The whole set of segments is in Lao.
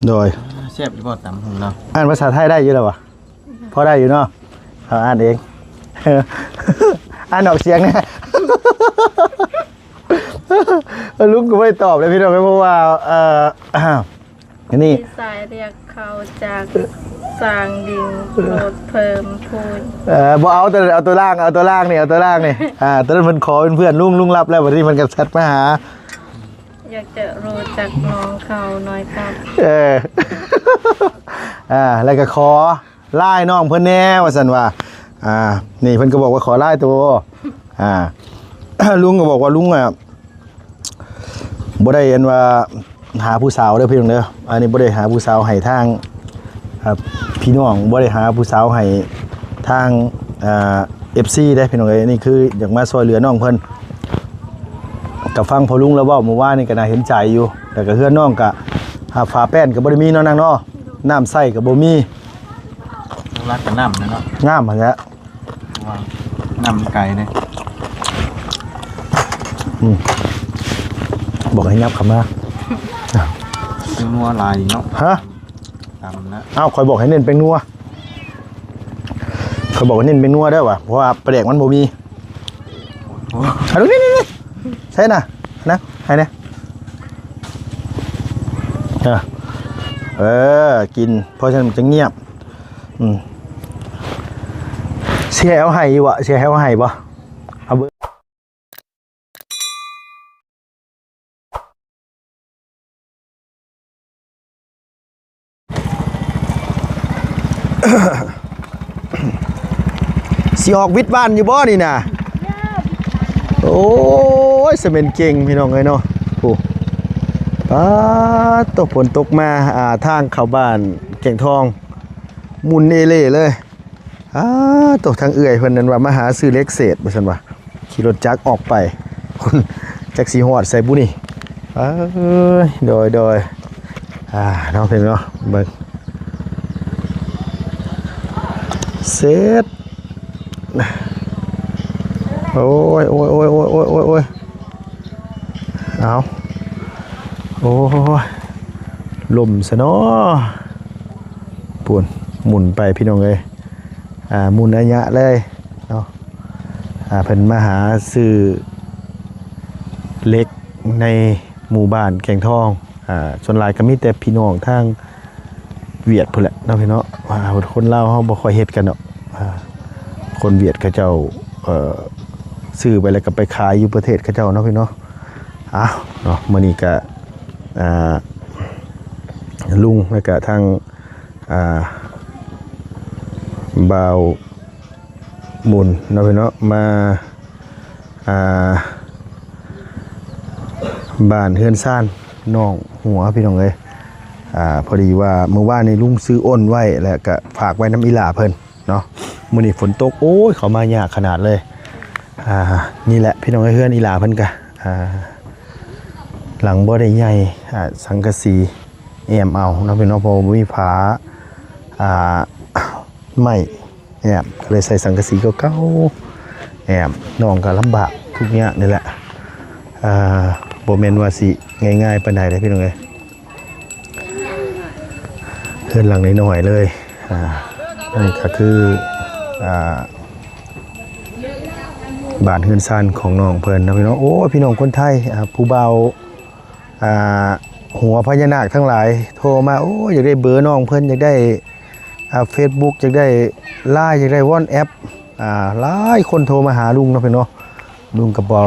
ໂດຍ ແຊບຢູ່ບໍ່ຕຳຫຸ່ງເນາະ? ອ່ານພາສາໄທໄດ້ຢູ່ແລ້ວຫວາ? ພໍໄດ້ຢູ່ເນາະ ເຮົາອ່ານເອງ ອ່ານອອກສຽງແດ່. ເອີ ລຸງກໍບໍ່ໄດ້ຕອບເລີຍພີ່ນ້ອງເອີຍ ເພາະວ່າ ເອີ ອັນນີ້ ມີສາຍລຽກເຂົ້າຈາກສ້າງດິນໂລດເພີ່ມພູນ. ເອີ ບໍ່ເອົາ ເອົາຕົວລ່າງ ເອົາຕົວລ່າງນີ້ ເອົາຕົວລ່າງນີ້. ອ່າ ຕອນນັ້ນເພິ່ນຂໍເປັນເພື່ອນລຸງ ລຸງຮັບແລ້ວ ບັດນີ້ເພິ່ນກໍແຊັດມາຫາ ຢາກຈະຮູ້ຈັກນ້ອງເຂົາໜ້ອຍຄັບ. ເອີ ອ່າ ແລ້ວກໍຂໍ ລາຍນ້ອງເພິ່ນແດ່ວ່າຊັ້ນວ່າ. ອ່າ ນີ້ເພິ່ນກໍບອກວ່າຂໍລາຍໂຕ. ອ່າ ລຸງກໍບອກວ່າລຸງ ອ່າ ບໍ່ໄດ້ອັນວ່າຫາຜູ້ສາວເດີພີ່ນ້ອງເດີ. ອັນນີ້ບໍ່ໄດ້ຫາຜູ້ສາວໃຫ້ທາງ ອ່າ ພີ່ນ້ອງ ບໍ່ໄດ້ຫາຜູ້ສາວໃຫ້ທາງ ອ່າ ເອັຟຊີ ເດ້ພີ່ນ້ອງເອີຍ. ນີ້ຄືຢາກມາຊ່ວຍເຫຼືອນ້ອງເພິ່ນ. ກໍຟັງພໍ່ລຸງລາວເວົ້າມື້ວານນີ້ກໍໜ້າເຫັນໃຈຢູ່. ແລ້ວກໍເຮືອນນ້ອງກໍ ອ່າ ຝາແປ້ນກໍບໍ່ໄດ້ມີເນາະ ນາງເນາະ. ນ້ຳໃຊ້ກໍບໍ່ມີ. ຫຼັກໆກໍນ້ຳແຫຼະເນາະ. ນ້ຳຫັ້ນແຫຼະ ວ່ານ້ຳມັນໄກເດ້. ອືມ ບອກໃຫ້ຫຍັບເຂົ້າມາ. ເປັນນົວຫຼາຍເນາະ. ຮະ? ຕຳນະ. ອ້າວ ຂ້ອຍບອກໃຫ້ເນັ້ນແປ້ງນົວ ຂ້ອຍບອກໃຫ້ເນັ້ນແປ້ງນົວເດີວ່າ ເພາະວ່າປາແດກມັນບໍ່ມີ. ໂອ້ ອັນນີ້ ນີ້ ນີ້ ໃສ່ນະ ນະ ໃຫ້ແດ່. ເອີ ເອີ ກິນ ເພາະສະນັ້ນມັນຈະງຽບ. ອືມ ຊິໃຫ້ເອົາໃຫ້ຢູ່ບໍ່? ຊິໃຫ້ເອົາໃຫ້ບໍ່? ເອົາເບິ່ງ. ຊິອອກວິດຫວານຢູ່ບໍ່ນີ້ນະ? ໂອ້ຍ ສະເໝັນເກັ່ງພີ່ນ້ອງເອີຍເນາະ. ໂອ້ ປາດໂຕ ຝົນຕົກມາ ອ່າ ທາງເຂົ້າບ້ານແກ້ງທອງ ໝຸ່ນເອເລ່ເລີຍ. ອ້າ ໂຕ ທາງເອື້ອຍເພິ່ນນັ້ນວ່າມາຫາຊື້ເຫຼັກເສດວ່າຊັ້ນວ່າ ຂີ່ລົດຈັກອອກໄປ ພຸ້ນ ຈັກຊິຮອດໃສບຸນີ້. ເອີຍ ໂດຍ ໂດຍ ອ່າ ເນາະ ເພິ່ນເນາະ ເບິ່ງ ເສດ ໂອ້ຍ ໂອ້ຍ ເອົາ ໂອ້ຍ ໂອ້ຍ ໂອ້ຍ ໂອ້ຍ ລົມຊະເນາະ. ພຸ້ນ ໝຸ່ນໄປພີ່ນ້ອງເອີຍ ອ່າ ໝຸ່ນໄອຍະເລີຍເນາະ. ອ່າ ເພິ່ນມາຫາຊື້ເຫຼັກໃນໝູ່ບ້ານແກ້ງທອງ. ອ່າ ສ່ວນຫຼາຍກໍມີແຕ່ພີ່ນ້ອງທາງຫວຽດພຸ້ນແຫຼະເນາະ ພີ່ນ້ອງເນາະ. ອ່າ ຄົນລາວເຮົາບໍ່ຄ່ອຍເຮັດກັນດອກ. ອ່າ ຄົນຫວຽດເຂົາເຈົ້າ ເອີ ຊື້ໄປແລ້ວກໍໄປຂາຍຢູ່ປະເທດເຂົາເຈົ້າເນາະ ພີ່ນ້ອງເນາະ. ອ້າວ ເນາະ ມື້ນີ້ກະ ອ່າ ລຸງ ແລ້ວກະທາງ ອ່າ ບ່າວບຸນເນາະ ພີ່ນ້ອງເນາະ ມາ ອ່າ ບ້ານເຮືອນຊານນ້ອງຫົວ ພີ່ນ້ອງເອີຍ. ອ່າ ພໍດີວ່າມື້ວານນີ້ລຸງຊື້ໂອນໄວ້ ແລ້ວກະຝາກໄວ້ນຳອີ່ຫຼ້າເພິ່ນ ເນາະ. ມື້ນີ້ຝົນຕົກ ໂອ້ຍ ເຂົ້າມາຍາກຂະໜາດເລີຍ. ອ່າ ນີ້ແຫຼະພີ່ນ້ອງເອີຍ ເຮືອນອີ່ຫຼ້າເພິ່ນກະ ອ່າ ຫຼັງບໍ່ໄດ້ໃຫຍ່ ອ່າ ສັງກະສີແອ້ມເອົາເນາະ ພີ່ນ້ອງ ເພາະວ່າບໍ່ມີຝາ ອ່າ ໄມ້ແອ້ມ ກໍເລີຍໃສ່ສັງກະສີເກົ່າໆແອ້ມ. ນ້ອງກໍລຳບາກທຸກຍາກນີ້ແຫຼະ ອ່າ ບໍ່ແມ່ນວ່າຊິງ່າຍໆປານໃດເດ້ ພີ່ນ້ອງເອີຍ. ເຮືອນຫຼັງນ້ອຍໆເລີຍ. ອ່າ ນີ້ກໍຄື ອ່າ ບ້ານເຮືອນຊານຂອງນ້ອງເພິ່ນເນາະ ພີ່ນ້ອງ. ໂອ້ຍ ພີ່ນ້ອງຄົນໄທ ອ່າ ຜູ້ບ່າວ ອ່າ ຫົວພະຍານາກທັງຫຼາຍໂທມາ ໂອ້ຍ ຢາກໄດ້ເບີນ້ອງເພິ່ນ ຢາກໄດ້ ອ່າ ເຟສບຸກ ຢາກໄດ້ລາຍ ຢາກໄດ້ວອດແອັບ ອ່າ ຫຼາຍຄົນໂທມາຫາລຸງເນາະ ພີ່ນ້ອງເນາະ. ລຸງກໍບໍ່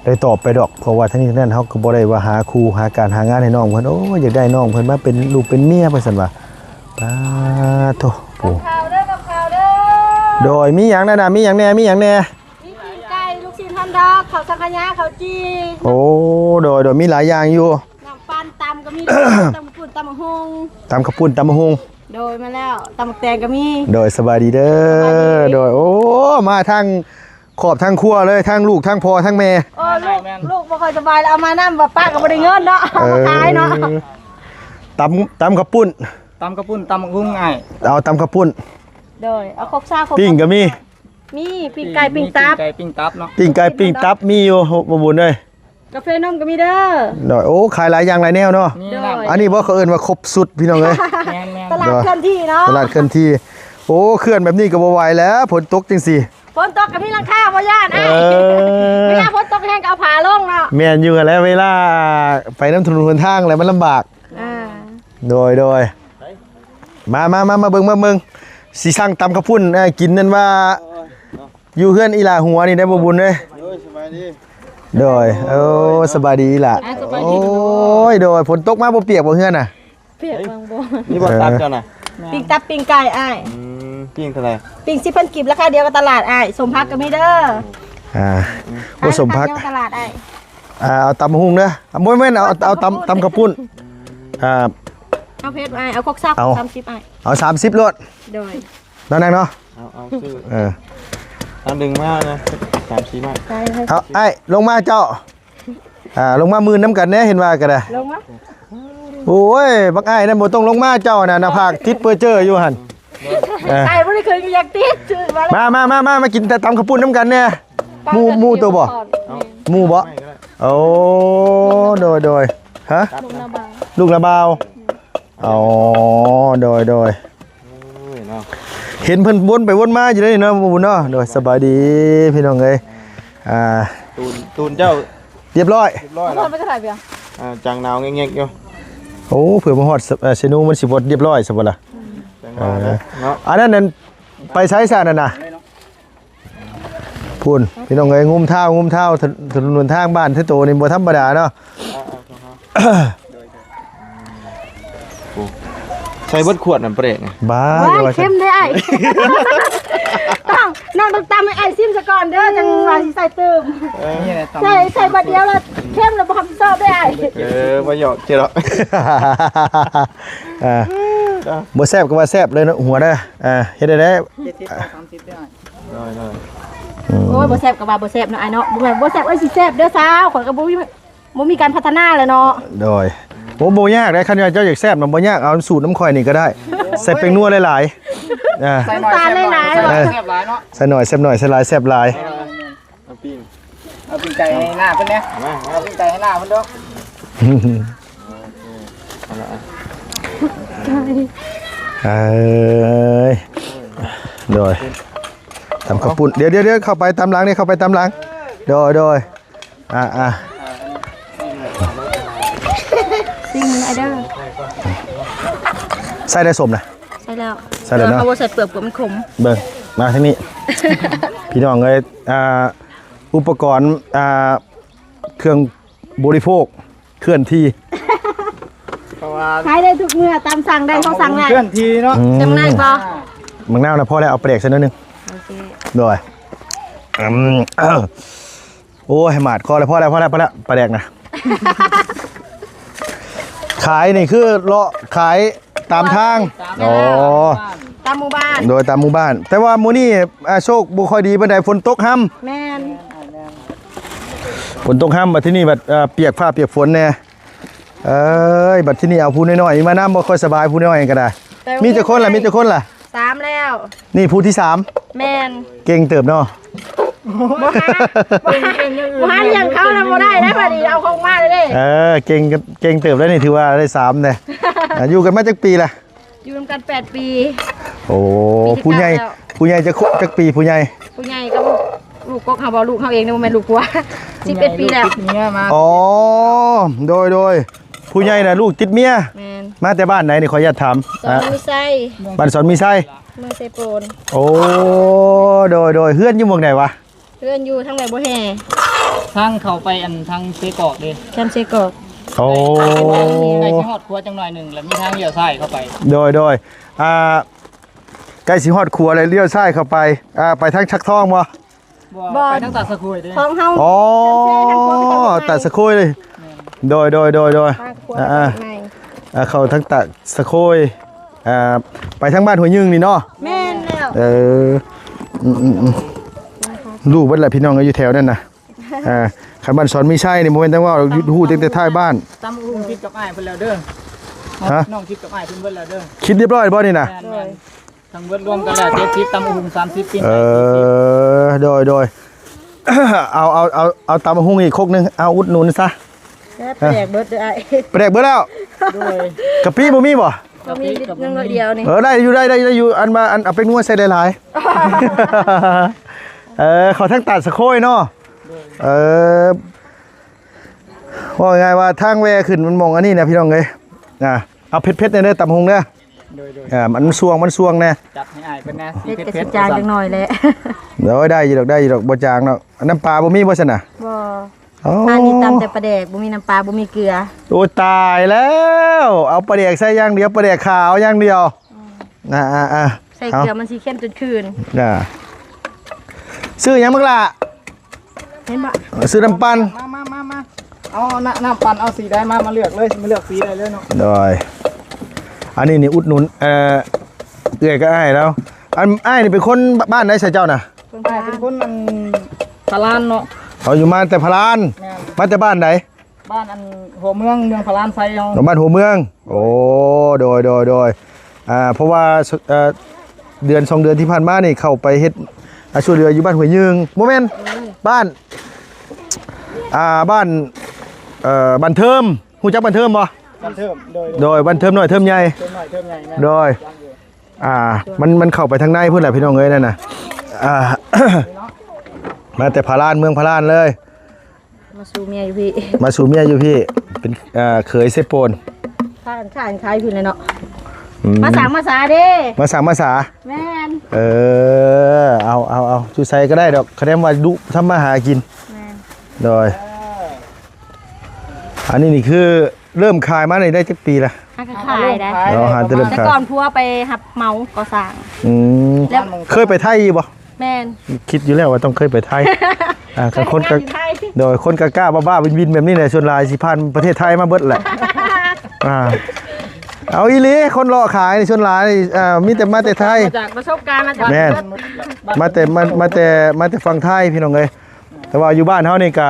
ໄດ້ຕອບໄປດອກ ເພາະວ່າທາງນີ້ທາງນັ້ນເຮົາກໍບໍ່ໄດ້ວ່າຫາຄູ່ຫາການຫາງານໃຫ້ນ້ອງເພິ່ນ. ໂອ້ຍ ຢາກໄດ້ນ້ອງເພິ່ນມາເປັນລູກເປັນເມຍວ່າຊັ້ນວ່າ. ປາໂທ້ ໂອ້ ກັບເຂົ້າເດີ ກັບເຂົ້າເດີ. ໂດຍ ມີຫຍັງແດ່ນະ? ມີຫຍັງແດ່? ມີຫຍັງແດ່? ມີປີ້ງໄກ່ ລູກຊີ້ນທອດດອກ ເຂົ້າສັງຂະຫຍາ ເຂົ້າຈີ່. ໂອ້ ໂດຍ ໂດຍ ມີຫຼາຍຢ່າງຢູ່. ນ້ຳປັ່ນ ຕຳກໍມີ ຕຳປຸ້ນ ຕຳບັກຫຸ່ງ ຕຳກະປຸ້ນ ຕຳບັກຫຸ່ງ. ໂດຍ ມາແລ້ວ ຕຳບັກແຕງກໍມີ. ໂດຍ ສະບາຍດີເດີ. ສະບາຍດີ. ໂດຍ ໂອ້ ມາທັງ ຄອບທັງຄົວເລີຍ ທັງລູກ ທັງພໍ່ ທັງແມ່. ໂອ້ ລູກ ລູກບໍ່ຄ່ອຍສະບາຍ ເອົາມານຳ ວ່າປ້າກໍບໍ່ໄດ້ເງິນເນາະ ເອົາມາຂາຍເນາະ. ເອີ ຕຳ ຕຳເຂົ້າປຸ້ນ ຕຳເຂົ້າປຸ້ນ ຕຳບັກຫຸ່ງອ້າຍ. ເອົາຕຳເຂົ້າປຸ້ນ. ໂດຍ ເອົາຄົກຊາ ຄົກ ປີ້ງກໍມີ. ມີ ປີ້ງໄກ່ ປີ້ງຕັບ ປີ້ງໄກ່ ປີ້ງຕັບເນາະ. ປີ້ງໄກ່ ປີ້ງຕັບມີຢູ່ ບໍ່ບຸນເອີຍ. ກາເຟນົມກໍມີເດີ. ໂດຍ ໂອ້ ຂາຍຫຼາຍຢ່າງຫຼາຍແນວເນາະ. ນີ້ລະ ໂດຍ ອັນນີ້ບໍ່ ເຂົາເອີ້ນວ່າຄົບຊຸດ ພີ່ນ້ອງເອີຍ. ແມ່ນໆ ຕະຫຼາດເຄື່ອນທີ່ເນາະ. ຕະຫຼາດເຄື່ອນທີ່. ໂອ້ ເຂື່ອນແບບນີ້ກໍບໍ່ໄຫວແລ້ວ ຝົນຕົກຈັ່ງຊີ້. ຝົນຕົກກໍມີຫຼັງຄາ ບໍ່ຢ້ານ. ເອີ ເວລາຝົນຕົກແຮງກໍເອົາຜ້າລົງເນາະ. ແມ່ນຢູ່ຫັ້ນແຫຼະ ເວລາໄປນຳຖະໜົນຫົນທາງແຫຼະ ມັນລຳບາກ. ອ່າ ໂດຍ ໂດຍ ມາ ມາ ມາ ມາເບິ່ງ ມາເບິ່ງ ຊິສັ່ງຕຳເຂົ້າປຸ້ນ ເອີ ກິນ ນັ້ນວ່າ ຢູ່ເຮືອນອີ່ຫຼ້າຫົວນີ້ໄດ້ບໍ່ ບຸນເອີຍ? ໂດຍ ສະບາຍດີ. ໂດຍ ໂອ້ ສະບາຍດີອີ່ຫຼ້າ. ອ່າ ສະບາຍດີ. ໂອ້ຍ ໂດຍ ຝົນຕົກມາບໍ່ປຽກບໍ່ເຮືອນນະ? ປຽກບາງບໍ່. ນີ້ບໍ່ ເອີ ຕັບເຈົ້ານະ? ປີ້ງຕັບ ປີ້ງໄກ່ອ້າຍ. ອືມ ປີ້ງເທົ່າໃດ? ປີ້ງສິບພັນກີບ ລາຄາດຽວກັບຕະຫຼາດອ້າຍ. ສົມຜັກກໍມີເດີ. ອ່າ ໂອ້ ສົມຜັກ ຕະຫຼາດອ້າຍ. ອ່າ ເອົາຕຳບັກຫຸ່ງເດີ. ບໍ່ແມ່ນ ເອົາ ເອົາຕຳ ຕຳເຂົ້າປຸ້ນ. ອ່າ ເອົາເຜັດອ້າຍ ເອົາຄົກຊາວ ເອົາ ສາມສິບອ້າຍ. ເອົາສາມສິບໂລດ. ໂດຍ ເນາະນາງເນາະ. ເອົາ ເອົາຊື້ ເອີ ເອົາດຶງມານະ ສາມສີ່ໄມ້. ເອົາ ອ້າຍລົງມາເຈົ້າ. ອ່າ ລົງມາມື່ນນຳກັນແດ່ ເຫັນວ່າກໍໄດ້. ລົງມາ. ໂອ້ຍ ບັກອ້າຍນັ້ນບໍ່ຕ້ອງລົງມາ ເຈົ້ານະ ໜ້າຜາກຕິດເປີເຈີຢູ່ຫັ້ນ. ເອີ ໄກ່ບໍ່ໄດ້ເຄີຍຢາກຕິດ ມາ ມາ ມາ ມາ ມາກິນແຕ່ຕຳເຂົ້າປຸ້ນນຳກັນແດ່. ໝູ່ ໝູ່ໂຕບໍ່? ໝູ່ບໍ່? ໂອ້ ໂດຍ ໂດຍ. ຮະ? ລູກນາບ່າວ ລູກນາບ່າວ. ອໍ ໂດຍ ໂດຍ. ໂອ້ຍເນາະ ເຫັນເພິ່ນວົນໄປວົນມາຢູ່ເດ້ເນາະ ບໍ່ບຸນເນາະ. ໂດຍ ສະບາຍດີພີ່ນ້ອງເອີຍ. ອ່າ ຕູນ ຕູນເຈົ້າຮຽບຮ້ອຍ ຮຽບຮ້ອຍແລ້ວ. ອ່າ ຈັ່ງໜາວແງກໆຢູ່. ໂອ້ ເພື່ອມາຮອດ ເອີ ເຊໂນ ມັນຊິບໍ່ຮຽບຮ້ອຍຊະບໍ່ລະ? ອືມ ຈັ່ງວ່າເນາະ. ເອີ ອັນນັ້ນນັ້ນ ໄປໃສຊະນັ້ນນະ? ພຸ້ນ ພີ່ນ້ອງເອີຍ ງຸມທ້າວ ງຸມທ້າວ ຖະໜົນຫົນທາງບ້ານເທໂຕນີ້ບໍ່ທຳມະດາເນາະ. ອ່າ ໂອ້ ໃສ່ເບິດຂວດນຳປະເດກ. ບ້າ ຢ່າວ່າ ເຄັມເດ້ອ້າຍ. ຕ້ອງ ນ້ອງຕ້ອງຕຳໃຫ້ອ້າຍຊິມສະກ່ອນເດີ ຈັ່ງວ່າຊິໃສ່ຕື່ມ. ເອີ ໃສ່ ໃສ່ບາດດຽວລະເຄັມລະບໍ່ຮັບຜິດຊອບເດ້ອ້າຍ. ເອີ ບໍ່ຫຍອກເຈົ້າດອກ. ອ່າ ບໍ່ແຊບກໍວ່າແຊບເລີຍເນາະ ຫົວເດີ. ອ່າ ເຮັດໄດ້ ເຈັດສິບ ສາມສິບເດີອ້າຍ. ໂດຍ ໂດຍ. ອືມ ໂອ້ຍ ບໍ່ແຊບກໍວ່າບໍ່ແຊບເນາະອ້າຍເນາະ. ບໍ່ແມ່ນບໍ່ແຊບ ເອີຍ ຊິແຊບເດີສາວ ຂ້ອຍກໍບໍ່ມີ ບໍ່ມີການພັດທະນາແລ້ວເນາະ. ໂດຍ. ໂອ້ ບໍ່ຍາກເດ້ ຄັນວ່າເຈົ້າຢາກແຊບນະ ບໍ່ຍາກ ເອົາສູດນຳຂ້ອຍນີ້ກໍໄດ້. ໃສ່ແປ້ງນົວຫຼາຍໆ. ອ່າ ໃສ່ໜ້ອຍແຊບຫຼາຍ ໃສ່ຫຼາຍແຊບຫຼາຍເນາະ. ໃສ່ໜ້ອຍແຊບໜ້ອຍ ໃສ່ຫຼາຍແຊບຫຼາຍ. ເອົາປີ້ງ ເອົາປີ້ງໄກ່ໃຫ້ໜ້າເພິ່ນແດ່. ມາ ເອົາປີ້ງໄກ່ໃຫ້ໜ້າເພິ່ນເດີ. ເອີຍ ໂດຍ ຕຳເຂົ້າປຸ້ນ. ດຽວໆໆ ເຂົ້າໄປຕາມຫຼັງນີ້ ເຂົ້າໄປຕາມຫຼັງ. ໂດຍ ໂດຍ. ອ່າໆ ຊິມເດີ. ໃສ່ໄດ້ສົ້ມນະ? ໃສ່ແລ້ວ ໃສ່ແລ້ວເນາະ. ເຮົາບໍ່ໃສ່ເປືອກ ເປືອກມັນຂົມ. ເບິ່ງ ມາທາງນີ້ ພີ່ນ້ອງເອີຍ. ອ່າ ອຸປະກອນ ອ່າ ເຄື່ອງບໍລິໂພກ ເຄື່ອນທີ່ ເພາະວ່າ ຂາຍໄດ້ທຸກເມື່ອ ຕາມສັ່ງໄດ້ ເຂົາສັ່ງໄດ້ ເຄື່ອນທີ່ເນາະ. ອືມ ຈັ່ງໃດບໍ່? ໝາກນາວນະພໍແລ້ວ ເອົາປາແດກໃສ່ໜ້ອຍໜຶ່ງ. ໂອເຄ ໂດຍ. ອືມ ໂອ້ຍ ໝາດຄໍແລ້ວ ພໍແລ້ວ ພໍແລ້ວ ພໍແລ້ວ ປາແດກນະ. ຂາຍນີ້ຄືເລາະຂາຍຕາມທາງ. ອໍ ຕາມໝູ່ບ້ານ ໂດຍ ຕາມໝູ່ບ້ານ. ແຕ່ວ່າມື້ນີ້ ອ່າ ໂຊກບໍ່ຄ່ອຍດີປານໃດ ຝົນຕົກຮຳ. ແມ່ນ ຝົນຕົກຮຳ ບັດທີນີ້ບັດ ເອີ ປຽກຟ້າປຽກຝົນແດ່. ເອີຍ ບັດທີນີ້ເອົາຜູ້ນ້ອຍໆມານຳ ບໍ່ຄ່ອຍສະບາຍ ຜູ້ນ້ອຍກໍໄດ້. ມີຈັກຄົນລະ? ມີຈັກຄົນລະ? ສາມແລ້ວ. ນີ້ຜູ້ທີສາມ. ແມ່ນ. ເກັ່ງເຕີບເນາະ. ບໍ່ຫາ ບໍ່ຫາ ບໍ່ຫາລ້ຽງເຂົານະບໍ່ໄດ້ເດ້ ບັດນີ້ເອົາເຂົາມາເດ້. ເອີ ເກັ່ງ ເກັ່ງເຕີບແລ້ວນີ້ ຖືວ່າໄດ້ສາມເດ້. ອ່າ ຢູ່ກັນມາຈັກປີລະ? ຢູ່ນຳກັນແປດປີ. ໂອ້ ປີທີ ຜູ້ໃຫຍ່ ເກົ້າແລ້ວ. ຜູ້ໃຫຍ່ຈັກຄົນ ຈັກປີຜູ້ໃຫຍ່? ຜູ້ໃຫຍ່ກໍລູກ ລູກກົກເຮົາບໍ່ ລູກເຮົາເອງນີ້ບໍ່ແມ່ນລູກຜົວ. ສິບເອັດປີແລ້ວ. ອໍ ໂດຍ ໂດຍ. ຜູ້ໃຫຍ່ນະລູກຕິດເມຍ. ແມ່ນ. ມາແຕ່ບ້ານໃດນີ້ ຂໍອະນຸຍາດຖາມ? ສອນມີໄຊ. ບ້ານສອນມີໄຊ ເມືອງເຊໂປນ. ໂອ້ ໂດຍ ໂດຍ. ເຮືອນຢູ່ໝ່ອງໃດວະ? ເຮືອນຢູ່ທາງໃດບໍ່ແຮ່? ທາງເຂົ້າໄປອັນທາງເຊກອກເດ້. ທາງເຊກອກ. ໂອ້ ໃກ້ຊິຮອດຂົວຈັກໜ້ອຍໜຶ່ງ ແລ້ວມີທາງລ້ຽວຊ້າຍເຂົ້າໄປ. ໂດຍ ໂດຍ. ອ່າ ໃກ້ຊິຮອດຂົວແລ້ວລ້ຽວຊ້າຍເຂົ້າໄປ. ອ່າ ໄປທາງສັກທອງບໍ່? ບໍ່ ບໍ່ ໄປທາງຕາດສະໂຄຍເດ້. ຂອງເຮົາ ອໍ ຕາດສະໂຄຍເລີຍ. ແມ່ນ. ໂດຍ ໂດຍ ໂດຍ ໂດຍ. ອ່າ ອ່າ ເຂົ້າທາງຕາດສະໂຄຍ. ອ່າ ໄປທາງບ້ານຫ້ວຍຍຶງນີ້ເນາະ? ແມ່ນແລ້ວ. ເອີ ອືມໆໆ ຮູ້ເບິດແຫຼະພີ່ນ້ອງເອີຍ ຢູ່ແຖວນັ້ນນະ. ອ່າ ຄັນບ້ານສອນມີໄຊນີ້ບໍ່ແມ່ນຈັ່ງເວົ້າ ຮູ້ຕັ້ງແຕ່ທ້າຍບ້ານ. ຕຳບັກຫຸ່ງຄິດກັບອ້າຍເພິ່ນແລ້ວເດີ. ຮະ? ນ້ອງຄິດກັບອ້າຍເພິ່ນເບິດແລ້ວເດີ. ຄິດຮຽບຮ້ອຍບໍ່ນີ້ນະ? ແມ່ນໆ. ທັງເບິດລວມກັນແລ້ວ ເຈັດສິບ ຕຳບັກຫຸ່ງສາມສິບ ປີ້ງໄກ່ ເອີ ສີ່ສິບ. ໂດຍ ໂດຍ. ເອົາ ເອົາ ເອົາ ເອົາຕຳບັກຫຸ່ງອີກຄົກໜຶ່ງ ເອົາອຸດໜູນຊະ. ແຊບ ປາແດກເບິດເດີ້ອ້າຍ ປາແດກເບິດແລ້ວ. ໂດຍ ກະປິບໍ່ມີບໍ່? ກໍມີນິດໜຶ່ງໜ້ອຍດຽວນີ້. ເອີ ໄດ້ຢູ່ ໄດ້ ໄດ້ ໄດ້ຢູ່ ອັນວ່າ ອັນເອົາແປ້ງນົວໃສ່ຫຼາຍໆ. ເອີ ເຂົ້າທາງຕາດສະໂຄຍເນາະ. ເອີ ເວົ້າງ່າຍໆວ່າທາງແວ່ຂຶ້ນມັນໝ່ອງອັນນີ້ນະພີ່ນ້ອງເອີຍ. ອ່າ ເອົາເຜັດໆແດ່ເດີ ຕຳບັກຫຸ່ງເດີ. ໂດຍໆ ອ່າ ມັນຊ່ວງ ມັນຊ່ວງແດ່. ຈັດໃຫ້ອ້າຍເພິ່ນແດ່ ເຜັດ ຊິເຜັດໆ ກະຊິຈາງຈັກໜ້ອຍແຫຼະ. ໂດຍ ໄດ້ຢູ່ດອກ ໄດ້ຢູ່ດອກ ບໍ່ຈາງດອກ. ນ້ຳປາບໍ່ມີບໍ່ຊັ້ນນະ? ບໍ່. ໂອ້ ຮ້ານນີ້ຕຳແຕ່ປາແດກ ບໍ່ມີນ້ຳປາ ບໍ່ມີເກືອ. ໂອ້ ຕາຍແລ້ວ ເອົາປາແດກໃສ່ຢ່າງດຽວ ປາແດກຂາວຢ່າງດຽວ. ອືມ ອ່າໆໆ ໃສ່ເກືອມັນຊິເຄັມຈົນຄືນ. ອ່າ ຊື້ຫຍັງບັກຫຼ້າ? ເຫັນບໍ່? ຊື້ນ້ຳປັ່ນ. ມາໆໆໆ ເອົານ້ຳ ນ້ຳປັ່ນ ເອົາສີໃດມາ ມາເລືອກເລີຍ ມາເລືອກສີໄດ້ເລີຍເນາະ. ໂດຍ ອັນນີ້ນີ້ອຸດໜູນ ເອີ ເອື້ອຍກັບອ້າຍລາວ. ອັນອ້າຍນີ້ເປັນຄົນບ້ານໃດຊະເຈົ້ານະ? ເປັນຄົນ ອ້າຍເປັນຄົນອັນພະລານເນາະ. ເອົາ ຢູ່ມາແຕ່ພະລານ. ແມ່ນ. ມາແຕ່ບ້ານໃດ? ບ້ານອັນຫົວເມືອງ ເມືອງພະລານໄຊເຮົາ. ບ້ານຫົວເມືອງ. ໂອ້ ໂດຍ ໂດຍ ໂດຍ. ອ່າ ເພາະວ່າ ເອີ ເດືອນສອງເດືອນທີ່ຜ່ານມານີ້ ເຂົ້າໄປເຮັດ ອ່າ ຊ່ວຍເຫຼືອຢູ່ບ້ານຫ້ວຍຍືງ ບໍ່ແມ່ນ ເອີ ບ້ານ ອ່າ ບ້ານ ເອີ ບ້ານເທີມ. ຮູ້ຈັກບ້ານເທີມບໍ່? ບ້ານເທີມ ໂດຍ ໂດຍ ບ້ານເທີມນ້ອຍເທີມໃຫຍ່. ເທີມນ້ອຍເທີມໃຫຍ່ ແມ່ນ. ໂດຍ ອ່າ ມັນ ມັນເຂົ້າໄປທາງໃນພຸ້ນແຫຼະພີ່ນ້ອງເອີຍ ນັ້ນນະ. ອ່າ ມາແຕ່ພະລານ ເມືອງພະລານເລີຍ. ມາສູ່ເມຍຢູ່ພີ້ ມາສູ່ເມຍຢູ່ພີ້ ເປັນ ເອີ ເຂີຍເຊໂປນ. ພາກັນຄ້າກັນຂາຍຢູ່ພີ້ແຫຼະເນາະ. ອືມ ມາສ້າງມາສາເດ້ ມາສ້າງມາສາ. ແມ່ນ. ເອີ ເອົາ ເອົາ ເອົາ ຢູ່ໃສກໍໄດ້ດອກ ຄະແນນວ່າດຸທຳມາຫາກິນ. ແມ່ນ. ໂດຍ ອັນນີ້ນີ້ຄືເລີ່ມຂາຍມານີ້ໄດ້ຈັກປີລະ? ຫາກໍຂາຍໄດ້. ອໍ ຫາແຕ່ເລີ່ມຂາຍ. ແຕ່ກ່ອນຜົວໄປຮັບເໝົາກໍ່ສ້າງ. ອືມ ແລ້ວເຄີຍໄປໄທຢູ່ບໍ່? ແມ່ນ. ຄິດຢູ່ແລ້ວວ່າຕ້ອງເຄີຍໄປໄທ. ອ່າ ຄັນຄົນກະ ໂດຍ ຄົນກະກ້າບ້າໆວິນໆແບບນີ້ແຫຼະ ສ່ວນຫຼາຍຊິຜ່ານປະເທດໄທມາເບິດແຫຼະ. ອ່າ ເອົາອີ່ຫຼີ ຄົນເລາະຂາຍນີ້ສ່ວນຫຼາຍ ອ່າ ມີແຕ່ມາແຕ່ໄທ. ມາຈາກປະສົບການ ມາຈາກ ແມ່ນ ມາແຕ່ ມາ ມາແຕ່ ມາແຕ່ຝັ່ງໄທພີ່ນ້ອງເອີຍ. ແຕ່ວ່າຢູ່ບ້ານເຮົານີ້ກະ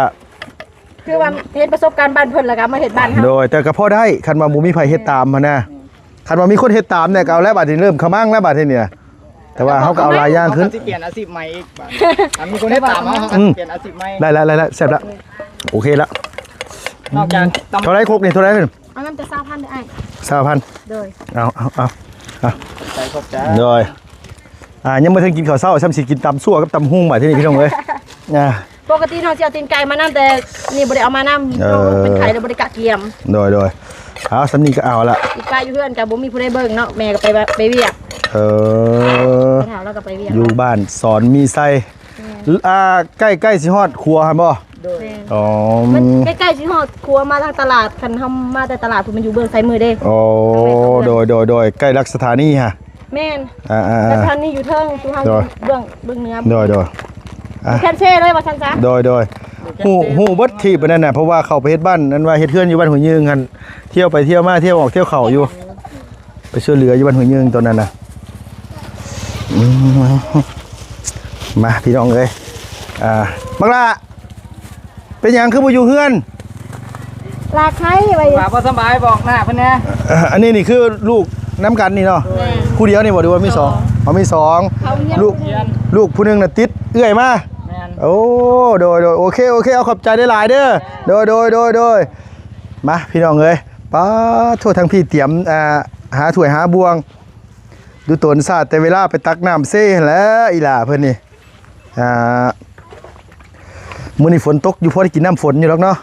ຄືວ່າເຮັດປະສົບການບ້ານເພິ່ນ ແລ້ວກໍມາເຮັດບ້ານເຮົາ. ໂດຍ ແຕ່ກໍພໍໄດ້ ຄັນວ່າບໍ່ມີໃຜເຮັດຕາມຫັ້ນນະ. ອືມ ຄັນວ່າມີຄົນເຮັດຕາມແດ່ກໍເອົາແລ້ວ ບາດນີ້ເລີ່ມຂະມັງແລ້ວບາດນີ້. ແຕ່ວ່າເຮົາກໍເອົາຫຼາຍຢ່າງຂຶ້ນ. ເຮົາກໍຊິປ່ຽນອາຊີບໃໝ່ອີກ ບາດ ຄັນມີຄົນເຮັດຕາມເຮົາ ເຮົາກໍຊິປ່ຽນອາຊີບໃໝ່. ອືມ ໄດ້ແລ້ວ ໄດ້ແລ້ວ ແຊບແລ້ວ. ໂອເຄລະ. ນອກຈາກຕຳ ເທົ່າໃດຄົກນີ້ ເທົ່າໃດ? ເອົານຳແຕ່ຊາວພັນເດີ້ອ້າຍ. ຊາວພັນ. ໂດຍ ເອົາ ເອົາ ເອົາ ເອົາ ໃສ່ຂອບໃຈ. ໂດຍ ອ່າ ຍັງບໍ່ທັນກິນເຂົ້າເຊົ້າ ຊ້ຳຊິກິນຕຳຊົ່ວກັບຕຳຫຸ່ງບາດທີນີ້ພີ່ນ້ອງເອີຍ. ອ່າ ປົກກະຕິນ້ອງຊິເອົາຕີນໄກ່ມານຳ ແຕ່ນີ້ບໍ່ໄດ້ເອົາມານຳ. ເອີ ນ້ອງເປັນໄຂ້ແລ້ວບໍ່ໄດ້ກະກຽມ. ໂດຍ ໂດຍ ເອົາ ສ່ຳນີ້ກໍເອົາລະ. ອີກປະຢູ່ເຮືອນກໍບໍ່ມີຜູ້ໃດເບິ່ງເນາະ ແມ່ກໍໄປ ໄປວຽກ. ເອີ ແມ່ເຖົ້າລາວກໍໄປວຽກ ຢູ່ບ້ານສອນມີໄຊ. ແມ່ນ. ອ່າ ໃກ້ ໃກ້ຊິຮອດຂົວຫັ້ນບໍ່? ໂດຍ. ອໍ ມັນໃກ້ໆຊິຮອດຂົວມາທາງຕະຫຼາດ ຄັນເຮົາມາແຕ່ຕະຫຼາດພຸ້ນ ມັນຢູ່ເບື້ອງຊ້າຍມືເດ້. ໂອ້ ໂດຍ ໂດຍ ໂດຍ ໃກ້ຫຼັກສະຖານີຫັ້ນ. ແມ່ນ. ອ່າໆໆ ແຕ່ທາງນີ້ຢູ່ເທິງ ຢູ່ທາງ ໂດຍ ເບື້ອງ ເບື້ອງເໜືອ. ໂດຍ ໂດຍ ອ່ະ ຢູ່ແຄມເຊເລີຍວ່າຊັ້ນຊະ. ໂດຍ ໂດຍ ຮູ້ ຮູ້ເບິດທີ່ປານນັ້ນນະ ເພາະວ່າເຂົ້າໄປເຮັດບ້ານ ອັນວ່າເຮັດເຮືອນຢູ່ບ້ານຫ້ວຍຍືງຫັ້ນ ທ່ຽວໄປທ່ຽວມາ ທ່ຽວອອກທ່ຽວເຂົ້າຢູ່ ໄປຊ່ວຍເຫຼືອຢູ່ບ້ານຫ້ວຍຍືງຕອນນັ້ນນະ. ອືມ ມາພີ່ນ້ອງເອີຍ ອ່າ ບັກຫຼ້າ ເປັນຫຍັງຄືບໍ່ຢູ່ເຮືອນ? ລາໄຄໄວ້ ວ່າບໍ່ສະບາຍ ບອກໜ້າເພິ່ນແດ່. ເອີ ອັນນີ້ນີ້ຄືລູກນຳກັນນີ້ເນາະ? ແມ່ນ. ຜູ້ດຽວນີ້ບໍ່ ຫຼືວ່າມີສອງ? ສອງ. ອໍ ມີສອງ. ລູກ ລູກຜູ້ໜຶ່ງນະຕິດເອື້ອຍມາ. ແມ່ນ. ໂອ້ ໂດຍ ໂດຍ ໂອເຄ ໂອເຄ ເອົາຂອບໃຈຫຼາຍໆເດີ. ໂດຍ ໂດຍ ໂດຍ ໂດຍ. ມາພີ່ນ້ອງເອີຍ ປາໂທ ທັງພີ່ຕຽມ ອ່າ ຫາຖ້ວຍຫາບ່ວງ ດູຕົນສາດແຕ່ເວລາໄປຕັກນ້ຳເຊຫັ້ນແຫຼະ ອີ່ຫຼ້າເພິ່ນນີ້. ອ່າ ມື້ນີ້ຝົນຕົກຢູ່ ພໍໄດ້ກິນນ້ຳຝົນຢູ່ດອກເນາະ.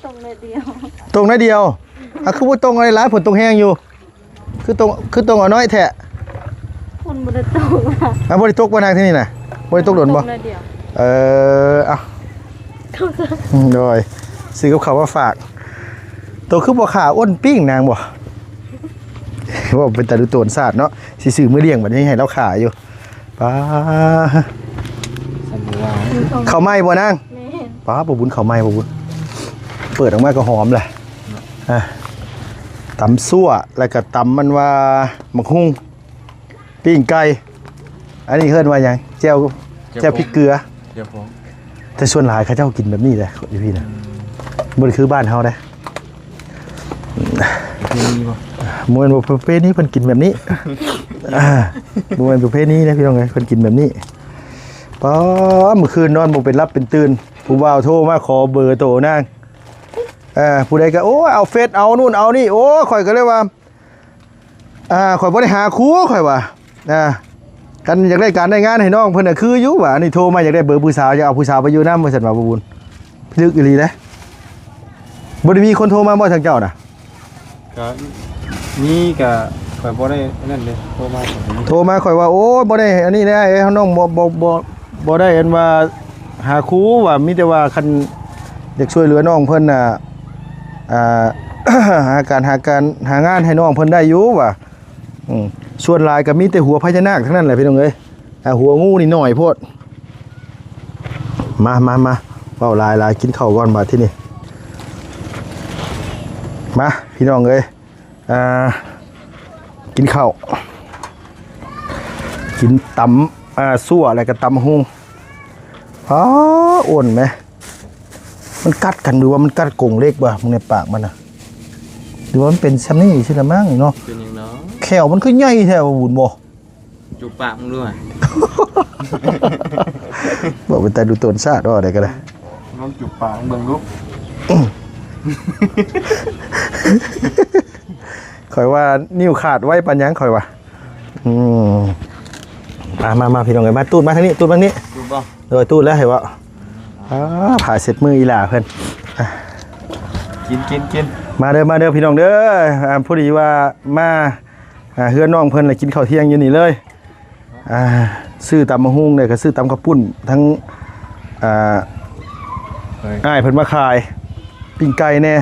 ຕົກໜ້ອຍດຽວ ຕົກໜ້ອຍດຽວ. ອ່າ ຄືບໍ່ຕົກຫຼາຍໆ ຝົນຕົກແຮງຢູ່ ຄືຕົກ ຄືຕົກເອົາໜ້ອຍແທ້. ຝົນບໍ່ໄດ້ຕົກ. ອ່າ ບໍ່ໄດ້ຕົກບໍ່ນາງທີ່ນີ້ນະ? ບໍ່ໄດ້ຕົກດົນບໍ່? ຕົກໜ້ອຍດຽວ. ເອີ ເອົາ ໂດຍ ຊື້ກັບເຂົ້າມາຝາກ. ໂຕຄືບໍ່ຂ້າອ້ນປີ້ງນາງບໍ່? ເວົ້າເປັນຕາດູໂຕນຊາດເນາະ ຊິຊື້ມື້ລ້ຽງບັດນີ້ໃຫ້ລາວຂ້າຢູ່. ປ້າ ເຂົ້າໃໝ່ບໍ່ນາງ? ແມ່ນ. ປ້າ ບໍ່ບຸນ ເຂົ້າໃໝ່ບໍ່ບຸນ ເປີດອອກມາກໍຫອມແຫຼະ. ອ່າ ຕຳຊົ່ວ ແລ້ວກໍຕຳມັນວ່າໝາກຫຸ່ງ ປີ້ງໄກ່. ອັນນີ້ເອີ້ນວ່າຫຍັງ? ແຈ່ວ ແຈ່ວ ແຈ່ວ ພ- ພຣິກເກືອ. ແຈ່ວພອງ. ແຕ່ສ່ວນຫຼາຍເຂົາເຈົ້າກິນແບບນີ້ແຫຼະ ຢູ່ພີ້ນະ. ອືມ ບໍ່ໄດ້ຄືບ້ານເຮົາເດ້. ປະເພນີບໍ່? ບໍ່ແມ່ນວ່າປະເພນີ ເພິ່ນກິນແບບນີ້. ອ່າ ບໍ່ແມ່ນປະເພນີນະ ພີ່ນ້ອງເອີຍ ເພິ່ນກິນແບບນີ້. ປ້า เมื่อคืนนอนบ่เป็นหลับเป็นตื่น ผู้บ่าวโทรมาขอเบอร์โทรนาง เอ่อ ผู้ใดก็ โอ้ย เอาเฟซ เอานู่นเอานี่ โอ้ ข้อยก็เลยว่า อ่า ข้อยบ่ได้หาครู ข้อยว่า อ่า คันอยากได้การได้งานให้น้องเพิ่นน่ะคืออยู่ว่า อันนี้โทรมาอยากได้เบอร์ผู้สาว อยากเอาผู้สาวไปอยู่นำว่าซั่นว่า บ่บุญ ลึกอีหลีเด้ บ่ได้มีคนโทรมาบ่ทางเจ้าน่ะ ก็มี ก็ข้อยบ่ได้อันนั้นเด้ โทรมา โทรมาข้อยว่า โอ้ย บ่ได้อันนี้เด้ อ้ายเอ้ย น้องบ่ บ่ บ่ บ่ได้อันว่าหาครูว่า มีแต่ว่าคันอยากช่วยเหลือน้องเพิ่นน่ะ อ่า หาการ หาการ หางานให้น้องเพิ่นได้อยู่ว่า อืม ส่วนหลายก็มีแต่หัวพญานาคทั้งนั้นแหละพี่น้องเอ้ย อ่า หัวงูนี่น้อยโพด มา มา มา เว้าหลายๆ กินข้าวก่อนบาดทีนี้ มา พี่น้องเอ้ย อ่า กินข้าว กินตำ อ่า ซั่ว แล้วก็ตำบักหุ่ง อ้า อ้วนแหม มันกัดกัน หรือว่ามันกัดกรงเหล็กวะ มึงในปากมันน่ะ หรือว่ามันเป็นซ่ำนี้ซื่อละมั้งเนาะ เป็นหยังเนาะ แข้วมันคือใหญ่แท้ว่าบุญบ่ จูบปากมึงดูอะ บอกเป็นตาดูตนซาดว่าได้ก็ได้ ลองจูบปากมึงเบิ่งดู ข้อยว่านิ้วขาดไวปานหยังข้อยว่า อืม มา มา มา พี่น้องเอ้ย มา ตูดมาทางนี้ ตูดมาทางนี้ จูบบ่ โดย ตูดแล้วให้บ่ อ่า ผ้าเช็ดมืออีหล่าเพิ่น อ่ะ กิน กิน กิน มาเด้อ มาเด้อ พี่น้องเด้อ อ่า พอดีว่ามา อ่า เฮือนน้องเพิ่น แล้วกินข้าวเที่ยงอยู่นี่เลย อ่า ซื้อตำบักหุ่ง แล้วก็ซื้อตำข้าวปุ้น ทั้ง อ่า เฮ้ย อ้ายเพิ่นมาขาย ปิ้งไก่แหน่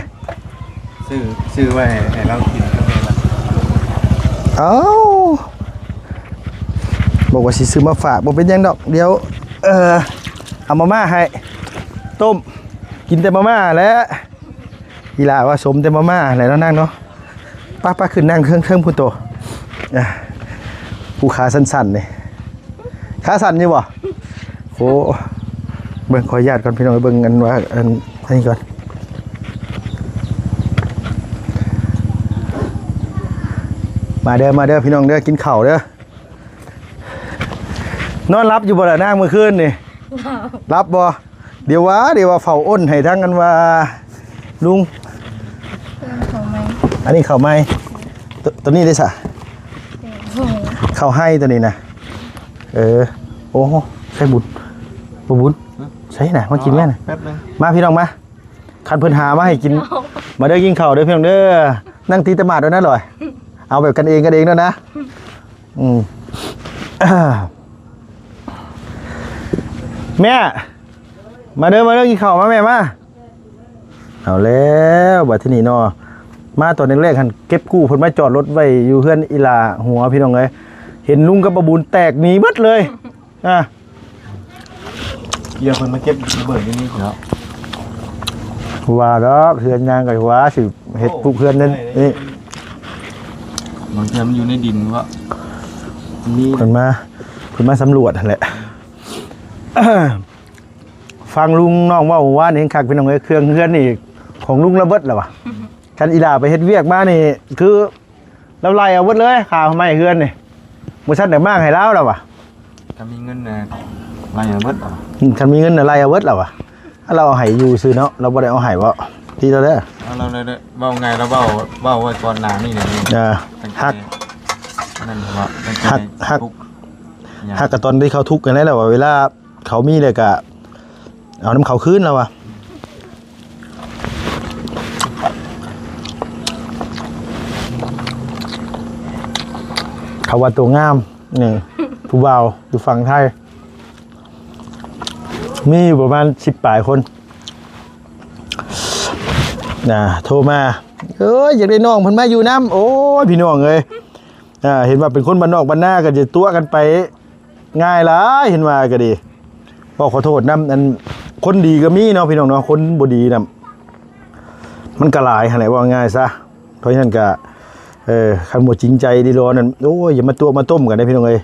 ซื้อ ซื้อไว้ให้ ให้เรากินกับแม่ละ เอ้า บอกว่าสิซื้อมาฝาก บ่เป็นหยังดอก เดี๋ยว เอ่อ เอามาม่าให้ ต้ม กินแต่มาม่าแหละ อีหล่าว่าสมแต่มาม่าแหละเนาะนางเนาะ ไป ไป ขึ้นนั่งเทิงๆ พุ้นโต อ่ะ ผู้ขาสั้นๆ นี่ ขาสั้นอยู่บ่ โอ้ เบิ่ง ขออนุญาตก่อนพี่น้อง เบิ่งอันว่า อัน อันนี้ก่อน มาเด้อ มาเด้อ พี่น้องเด้อ กินข้าวเด้อ นอนหลับอยู่บ่ล่ะนาง มื้อคืนนี่ หลับบ่ เดี๋ยวว่า เดี๋ยวว่าเฝ้าอ้นให้ทั้งอันว่า ลุง อันนี้ข้าวใหม่ โต โตนี้ได้ซะ ข้าวไฮ่โตนี้นะ เออ โอ้โห ใส่บุญ บ่บุญ ใส่น่ะ มากินแม่น่ะ แป๊บนึง มาพี่น้องมา คันเพิ่นหามาให้กิน มาเด้อ กินข้าวเด้อพี่น้องเด้อ นั่งตีตะหมาดด้วยนะลอย เอาแบบกันเองกันเองด้วยนะ อืม แม่ มาเด้อ มาเด้อ กินข้าวมาแม่ มา เอาแล้ว บัดทีนี้เนาะ มาตอนแรกๆ หั่นเก็บกู้เพิ่นมาจอดรถไว้อยู่เฮือนอีหล่าหัวพี่น้องเอ้ย เห็นลุงกับป้าบุญแตกหนีเบิดเลย อ่ะ เดี๋ยวเพิ่นมาเก็บระเบิดอยู่นี่เนาะ ว่าดอก เฮือนยางก็ว่าสิเฮ็ดปลูกเฮือนนั่นนี่ บางเทื่อมันอยู่ในดินวะ มี เพิ่นมา เพิ่นมาสำรวจหั่นแหละ ฟังลุงน้องเว้าเมื่อวานนี้คักพี่น้องเอ้ย เครื่องเฮือนนี่ของลุงระเบิดแล้ววะ คันอีหล่าไปเฮ็ดเวียกมานี่ คือ ลาวไล่เอาเบิดเลย ຄ່າไม้เฮือนนี่ บ่ซั้นน่ะมางให้ลาวแล้ววะ ถ้ามีเงินน่ะ ไล่เอาเบิดเอา อืม คันมีเงินน่ะไล่เอาเบิดแล้ววะ ลาวเอาให้อยู่ซื่อเนาะ ลาวบ่ได้เอาให้บ่ ที่ลาวเด้อ เอาลาวเลยเด้อ เว้าง่ายลาวเว้า เว้าไว้ก่อนหน้านี้แหละ เออ ตั้งแต่ ฮัก นั่นว่า ตั้งแต่ ฮัก ฮัก ทุกข์ยาก ฮักก็ตอนที่เขาทุกข์กันนั่นแหละว่า เวลา เขามีแล้วก็เอานำเขาคืนแล้ววะ เขาว่าตัวงาม นี่ ผู้บ่าวอยู่ฝั่งไทย มีอยู่ประมาณสิบปลายคน น่ะ โทรมา เอ้ย อยากได้น้องเพิ่นมาอยู่นำ โอ้ย พี่น้องเอ้ย อ่า เห็นว่าเป็นคนบ้านนอกบ้านนาก็จะตั๋วกันไป ง่ายหลาย เห็นว่าก็ดี เว้าขอโทษนำ อัน คนดีก็มีเนาะพี่น้องเนาะ คนบ่ดีนำ มันก็หลายหั่นแหละ เว้าง่ายซะ เพราะฉะนั้นก็ เอ่อ คันบ่จริงใจดีรอนั่น โอ้ย อย่ามาตั๋วมาต้มกันเด้อพี่น้องเอ้ย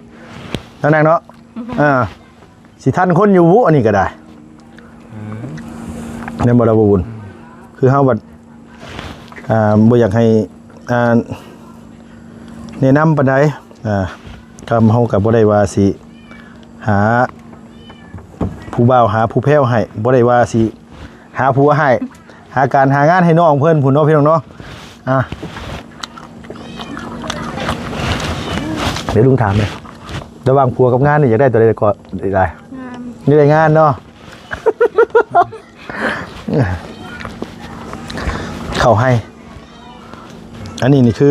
นั่นๆ เนาะ อ่า สิทันคนอยู่บุ อันนี้ก็ได้ เออ แม่นบ่ล่ะบ่บุญ คือเฮาบัด อ่า บ่อยากให้ อ่า แนะนำปานใด อ่า คำเฮาก็บ่ได้ว่าสิหา ຜູ້ບ່າວຫາຜູ້ແພ້ວໃຫ້ ບໍ່ໄດ້ວ່າຊິຫາຜົວໃຫ້ ຫາການຫາງານໃຫ້ນ້ອງເພິ່ນພຸ້ນເນາະ ພີ່ນ້ອງເນາະ. ອ່າ ດຽວລຸງຖາມເລີຍ ລະຫວ່າງຜົວກັບງານນີ້ ຢາກໄດ້ຕົວໃດກ່ອນ? ໄດ້ ງານ ຢາກໄດ້ງານເນາະ. ເຂົ້າໃຫ້ ອັນນີ້ນີ້ຄື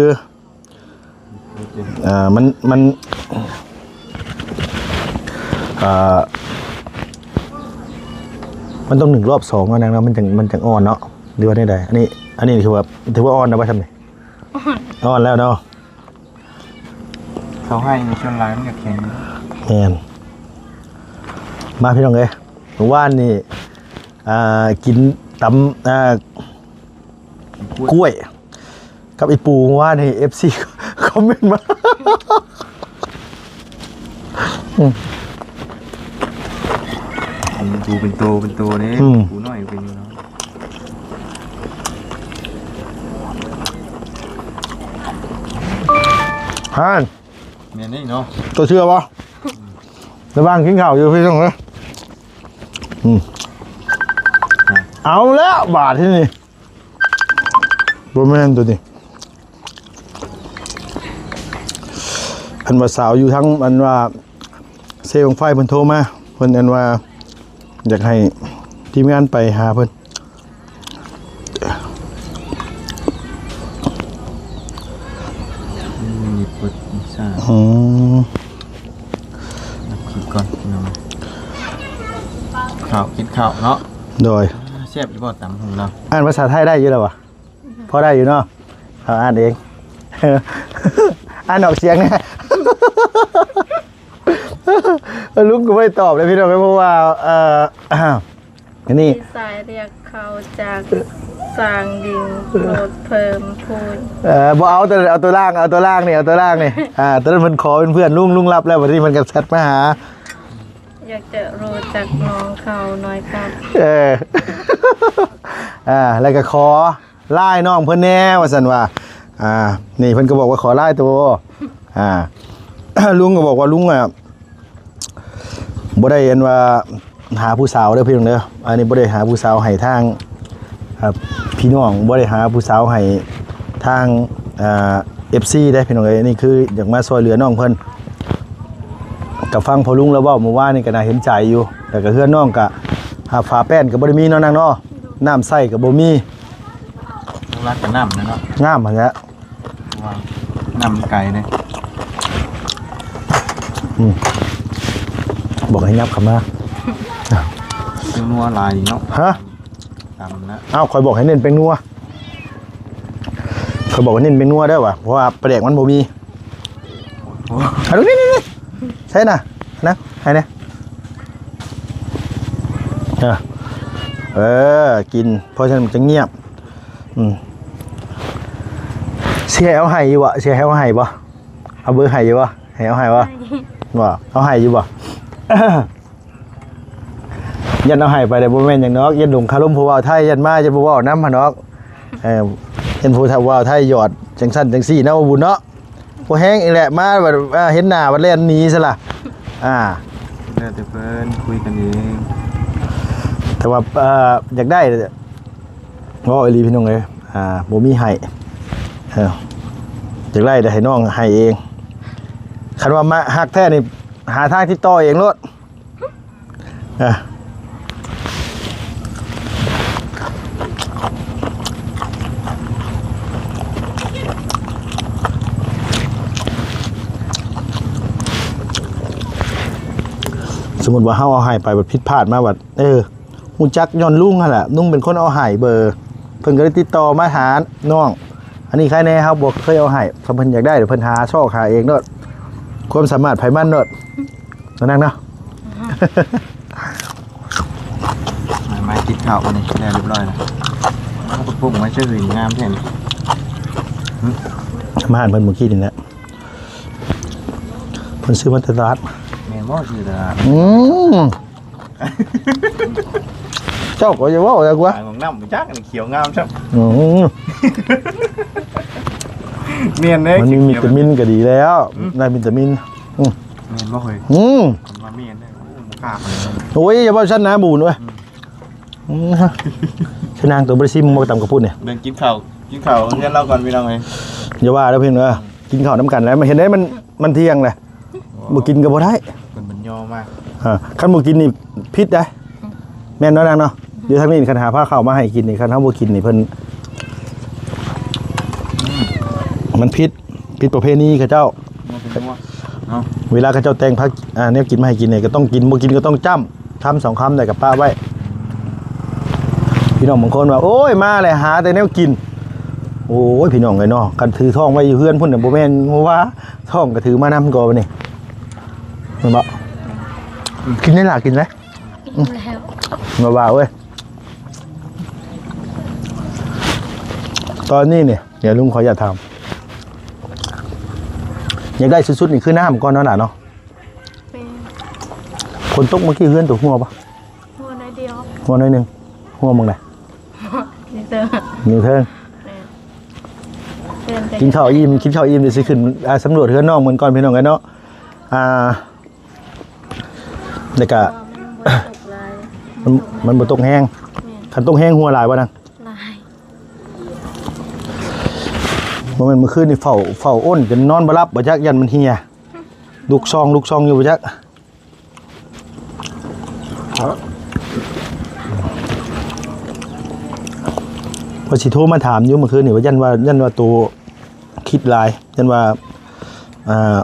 ອ່າ ມັນ ມັນ ອ່າ ມັນຕ້ອງໜຶ້ງລອບສອງເນາະນາງເນາະ ມັນຈັ່ງ ມັນຈັ່ງອ່ອນເນາະ ຫຼືວ່າແນວໃດ? ອັນນີ້ ອັນນີ້ຖືວ່າ ຖືວ່າອ່ອນແລ້ວບໍ່ຊ່ຳນີ້? ອ່ອນ ອ່ອນແລ້ວເນາະ. ເຂົ້າໃຫ້ໃນສ່ວນຫຼາຍມັນກໍແຂງ. ແມ່ນ. ມາພີ່ນ້ອງເອີຍ ມື້ວານນີ້ ອ່າ ກິນຕຳ ອ່າ ກ້ວຍ ກ້ວຍກັບອີ່ປູ ມື້ວານນີ້ ເອັຟຊີ ຄອມເມັນມາ ອືມ ເປັນໂຕ ເປັນໂຕ ເປັນໂຕເດ້ ອືມ ປູນ້ອຍເປັນຢູ່ເນາະ ຫັ້ນ ແມ່ນນີ້ເນາະ ຕົວເຊື່ອບໍ່? ລະຫວ່າງກິນເຂົ້າຢູ່ພີ່ນ້ອງເອີຍ ອືມ ເອົາແລ້ວບາດທີນີ້ ບໍ່ແມ່ນຕົວນີ້ ອັນວ່າສາວຢູ່ທາງ ອັນວ່າເຊບັ້ງໄຟເພິ່ນໂທມາ ເພິ່ນອັນວ່າຢາກໃຫ້ທີມງານໄປຫາເພິ່ນ. ມີເນັດບໍ່ຊາ ອືມ ນັບຄິດກ່ອນພີ່ນ້ອງ ເຂົ້າ ກິນເຂົ້າເນາະ ໂດຍ ແຊບຢູ່ບໍ່ຕຳຫຸ່ງເນາະ ອ່ານພາສາໄທໄດ້ຢູ່ແລ້ວຫວາ? ພໍໄດ້ຢູ່ເນາະ ເອົາອ່ານເອງ ອ່ານອອກສຽງແດ່ ລຸງກໍບໍ່ໄດ້ຕອບເລີຍພີ່ນ້ອງເອີຍ ເພາະວ່າ ເອີ ອັນນີ້ ມີສາຍລຽກເຂົ້າຈາກສາງດິນໂລດເພີ່ມພູນ ເອີ ບໍ່ເອົາຕົວ ເອົາຕົວລ່າງ ເອົາຕົວລ່າງນີ້ ເອົາຕົວລ່າງນີ້ ອ່າ ຕອນນັ້ນເພິ່ນຂໍເປັນເພື່ອນລຸງ ລຸງຮັບແລ້ວ ບັດນີ້ເພິ່ນກໍແຊັດມາຫາ ຢາກຈະຮູ້ຈັກນ້ອງເຂົາໜ້ອຍກັບ ເອີ ອ່າ ແລ້ວກໍຂໍ ລາຍນ້ອງເພິ່ນແດ່ວ່າຊັ້ນວ່າ ອ່າ ນີ້ເພິ່ນກໍບອກວ່າຂໍລາຍໂຕ ອ່າ ລຸງກໍບອກວ່າລຸງ ອ່າ ບໍ່ໄດ້ອັນວ່າຫາຜູ້ສາວເດີພີ່ນ້ອງເດີ ອັນນີ້ບໍ່ໄດ້ຫາຜູ້ສາວໃຫ້ທາງ ອ່າ ພີ່ນ້ອງ ບໍ່ໄດ້ຫາຜູ້ສາວໃຫ້ທາງ ອ່າ ເອັຟຊີເດ້ພີ່ນ້ອງເອີຍ ນີ້ຄືຢາກມາຊ່ວຍເຫຼືອນ້ອງເພິ່ນ ກໍຟັງພໍ່ລຸງລາວເວົ້າມື້ວານນີ້ກໍໜ້າເຫັນໃຈຢູ່ ແລ້ວກໍເຮືອນນ້ອງກໍ ອ່າ ຝາແປ້ນກໍບໍ່ໄດ້ມີເນາະນາງເນາະ ນ້ຳໃຊ້ກໍບໍ່ມີ ຫຼັກໆກໍນ້ຳແຫຼະເນາະ ນ້ຳຫັ້ນແຫຼະ ວ່ານ້ຳມັນໄກເດ້ ອືມ ບອກໃຫ້ຫຍັບເຂົ້າມາ ເປັນນົວຫຼາຍເນາະ ຮະ ຕຳນະ ອ້າວ ຂ້ອຍບອກໃຫ້ເນັ້ນແປ້ງນົວ ຂ້ອຍບອກໃຫ້ເນັ້ນແປ້ງນົວເດີວ່າ ເພາະວ່າປາແດກມັນບໍ່ມີ ໂອ້ ເອົາ ນີ້ໆໆ ໃສ່ນະ ນະ ໃຫ້ແດ່ ເອີ ເອີ ກິນ ເພາະສະນັ້ນມັນຈະງຽບ ອືມ ຊິໃຫ້ເອົາໃຫ້ຢູ່ບໍ່? ຊິໃຫ້ເອົາໃຫ້ບໍ່? ເອົາເບີໃຫ້ຢູ່ບໍ່? ໃຫ້ເອົາໃຫ້ບໍ່? ໃຫ້ ບໍ່ ເອົາໃຫ້ຢູ່ບໍ່? ຢ້ານເອົາໃຫ້ໄປແລ້ວບໍ່ແມ່ນຫຍັງດອກ ຢ້ານຫຼົງຄາລົມຜູ້ບ່າວໄທ ຢ້ານມາຈະບໍ່ເວົ້ານຳຫັ້ນດອກ ເອີ ເຫັນຜູ້ເຖົ້າບ່າວໄທຢອດຈັ່ງຊັ້ນຈັ່ງຊີ້ເນາະ ບໍ່ບຸນເນາະ ບໍ່ແຮງອີກແຫຼະ ມາບັດ ອ່າ ເຫັນໜ້າບັດແລ່ນໜີຊະລະ ອ່າ ແລ້ວແຕ່ເພິ່ນ ຄຸຍກັນເອງ ແຕ່ວ່າ ເອີ ຢາກໄດ້ ເວົ້າອີ່ຫຼີພີ່ນ້ອງເອີຍ ອ່າ ບໍ່ມີໃຫ້ ເອີ ຢາກໄດ້ແຕ່ໃຫ້ນ້ອງໃຫ້ເອງ ຄັນວ່າມາຮັກແທ້ນີ້ ຫາທາງຕິດຕໍ່ເອງໂລດ ອ່ະ ສົມມຸດວ່າເຮົາເອົາໃຫ້ໄປ ບັດຜິດພາດມາ ບັດ ເອີ ຮູ້ຈັກຍ້ອນລຸງຫັ້ນແຫຼະ ລຸງເປັນຄົນເອົາໃຫ້ເບີ ເພິ່ນກໍເລີຍຕິດຕໍ່ມາຫານ້ອງ ອັນນີ້ໃຄແນ່ ເຮົາບໍ່ເຄີຍເອົາໃຫ້ ຄັນເພິ່ນຢາກໄດ້ ເພິ່ນຫາຊອກຫາເອງໂລດ ຄວາມສາມາດໃຜມັນໂລດ ນັ້ນເນາະ ມາ ມາກິນເຂົ້າ ອັນນີ້ແລ້ວຮຽບຮ້ອຍແລ້ວ ເອົາຜັກບຸ້ງມາເຊີຍ ງາມແທ້ນີ້ ມາຮ້ານເພິ່ນມື້ກີ້ນີ້ແຫຼະ ເພິ່ນຊື້ມາແຕ່ຕະຫຼາດ ແມ່ນບໍ່? ຊື້ຕະຫຼາດ ອືມ ເຈົ້າກໍຢ່າເວົ້າແລ້ວກວ່າ ຂາຍຂອງນ້ຳຈັກ ອັນນີ້ຂຽວງາມຊ້ຳ ອືມ ແມ່ນເດ້ ມັນມີວິຕາມິນກໍດີແລ້ວ ອືມ ໄດ້ວິຕາມິນ ອືມ ແມ່ນບໍ່ເຮີ້ຍ? ອືມ ເພິ່ນວ່າແມ່ນເດ້ ໂອ້ ໂອ້ຍ ຢ່າເວົ້າຊັ້ນນະ ບູນເອີຍ. ອືມ ຊະນາງໂຕບໍ່ໄດ້ຊິມບໍ່ຕຳກະປຸ້ນນີ້. ເບິ່ງກິນເຂົ້າ ກິນເຂົ້າເຮືອນລາວກ່ອນ ພີ່ນ້ອງເອີຍ. ຢ່າວ່າເດີພີ່ນ້ອງເດີ ກິນເຂົ້ານຳກັນແລ້ວ ມັນເຫັນໄດ໋ ມັນ ມັນທ່ຽງແລ້ວ ບໍ່ກິນກໍບໍ່ໄດ້. ເພິ່ນມັນຍໍມາ ອ່າ ຄັນບໍ່ກິນນີ້ຜິດໄດ໋. ແມ່ນເນາະນາງເນາະ. ຢູ່ທາງນີ້ຄັນຫາພາເຂົ້າມາໃຫ້ກິນນີ້ ຄັນເຮົາບໍ່ກິນນີ້ເພິ່ນ ອືມ ມັນຜິດ ຜິດປະເພນີເຂົາເຈົ້າ. ເວລາເຂົາເຈົ້າແຕ່ງຜັກ ອ່າ ແນວກິນມາໃຫ້ກິນນີ້ ກໍຕ້ອງກິນ ບໍ່ກິນກໍຕ້ອງຈ້ຳ ຄຳສອງຄຳ ແລ້ວກໍປະໄວ້. ພີ່ນ້ອງບາງຄົນວ່າ ໂອ້ຍ ມາແລ້ວຫາແຕ່ແນວກິນ. ໂອ້ຍ ພີ່ນ້ອງເອີຍເນາະ ຄັນຖືທ້ອງໄວ້ຢູ່ເຮືອນພຸ້ນນະ ບໍ່ແມ່ນວ່າ ທ້ອງກໍຖືມານຳກໍບັດນີ້ ແມ່ນບໍ່? ອືມ ກິນໄດ້ຫຼາຍ ກິນໄດ້. ອືມ ແລ້ວ ມາວ່າເວີຍ ຕອນນີ້ນີ້ ດຽວລຸງຂໍຢາກຖາມ ຢາກໄດ້ສຸດໆນີ້ຄືນ້ຳກ່ອນເນາະຫຼານເນາະ. ແມ່ນ ຝົນຕົກເມື່ອກີ້ເຮືອນຕົວຮົ່ວບໍ່? ຮົ່ວໜ້ອຍດຽວ ຮົ່ວໜ້ອຍໜຶ່ງ. ຮົ່ວໝ່ອງໃດ? ຢູ່ເທິງ ຢູ່ເທິງ. ແມ່ນ ກິນເຂົ້າອີ່ມ ກິນເຂົ້າອີ່ມ ດຽວຊິຂຶ້ນ ອ່າ ສຳຫຼວດເຮືອນນ້ອງເບິ່ງກ່ອນ ພີ່ນ້ອງເອີຍເນາະ. ອ່າ ແລ້ວກະ ມັນ ມັນບໍ່ຕົກແຮງ. ແມ່ນ ຄັນຕົກແຮງຮົ່ວຫຼາຍບໍ່ນາງ? ຫຼາຍ ບໍ່ແມ່ນມື້ຄືນນີ້ເຝົ້າ ເຝົ້າອົ້ນຈົນນອນບໍ່ຫຼັບບໍ່ຈັກ ຢ້ານມັນເຫ່ຍ ລຸກຊອງ ລຸກຊອງຢູ່ບໍ່ຈັກ. ວ່າຊິໂທມາຖາມຢູ່ມື້ຄືນນີ້ ວ່າຢ້ານວ່າ ຢ້ານວ່າໂຕຄິດຫຼາຍ ຢ້ານວ່າ ອ່າ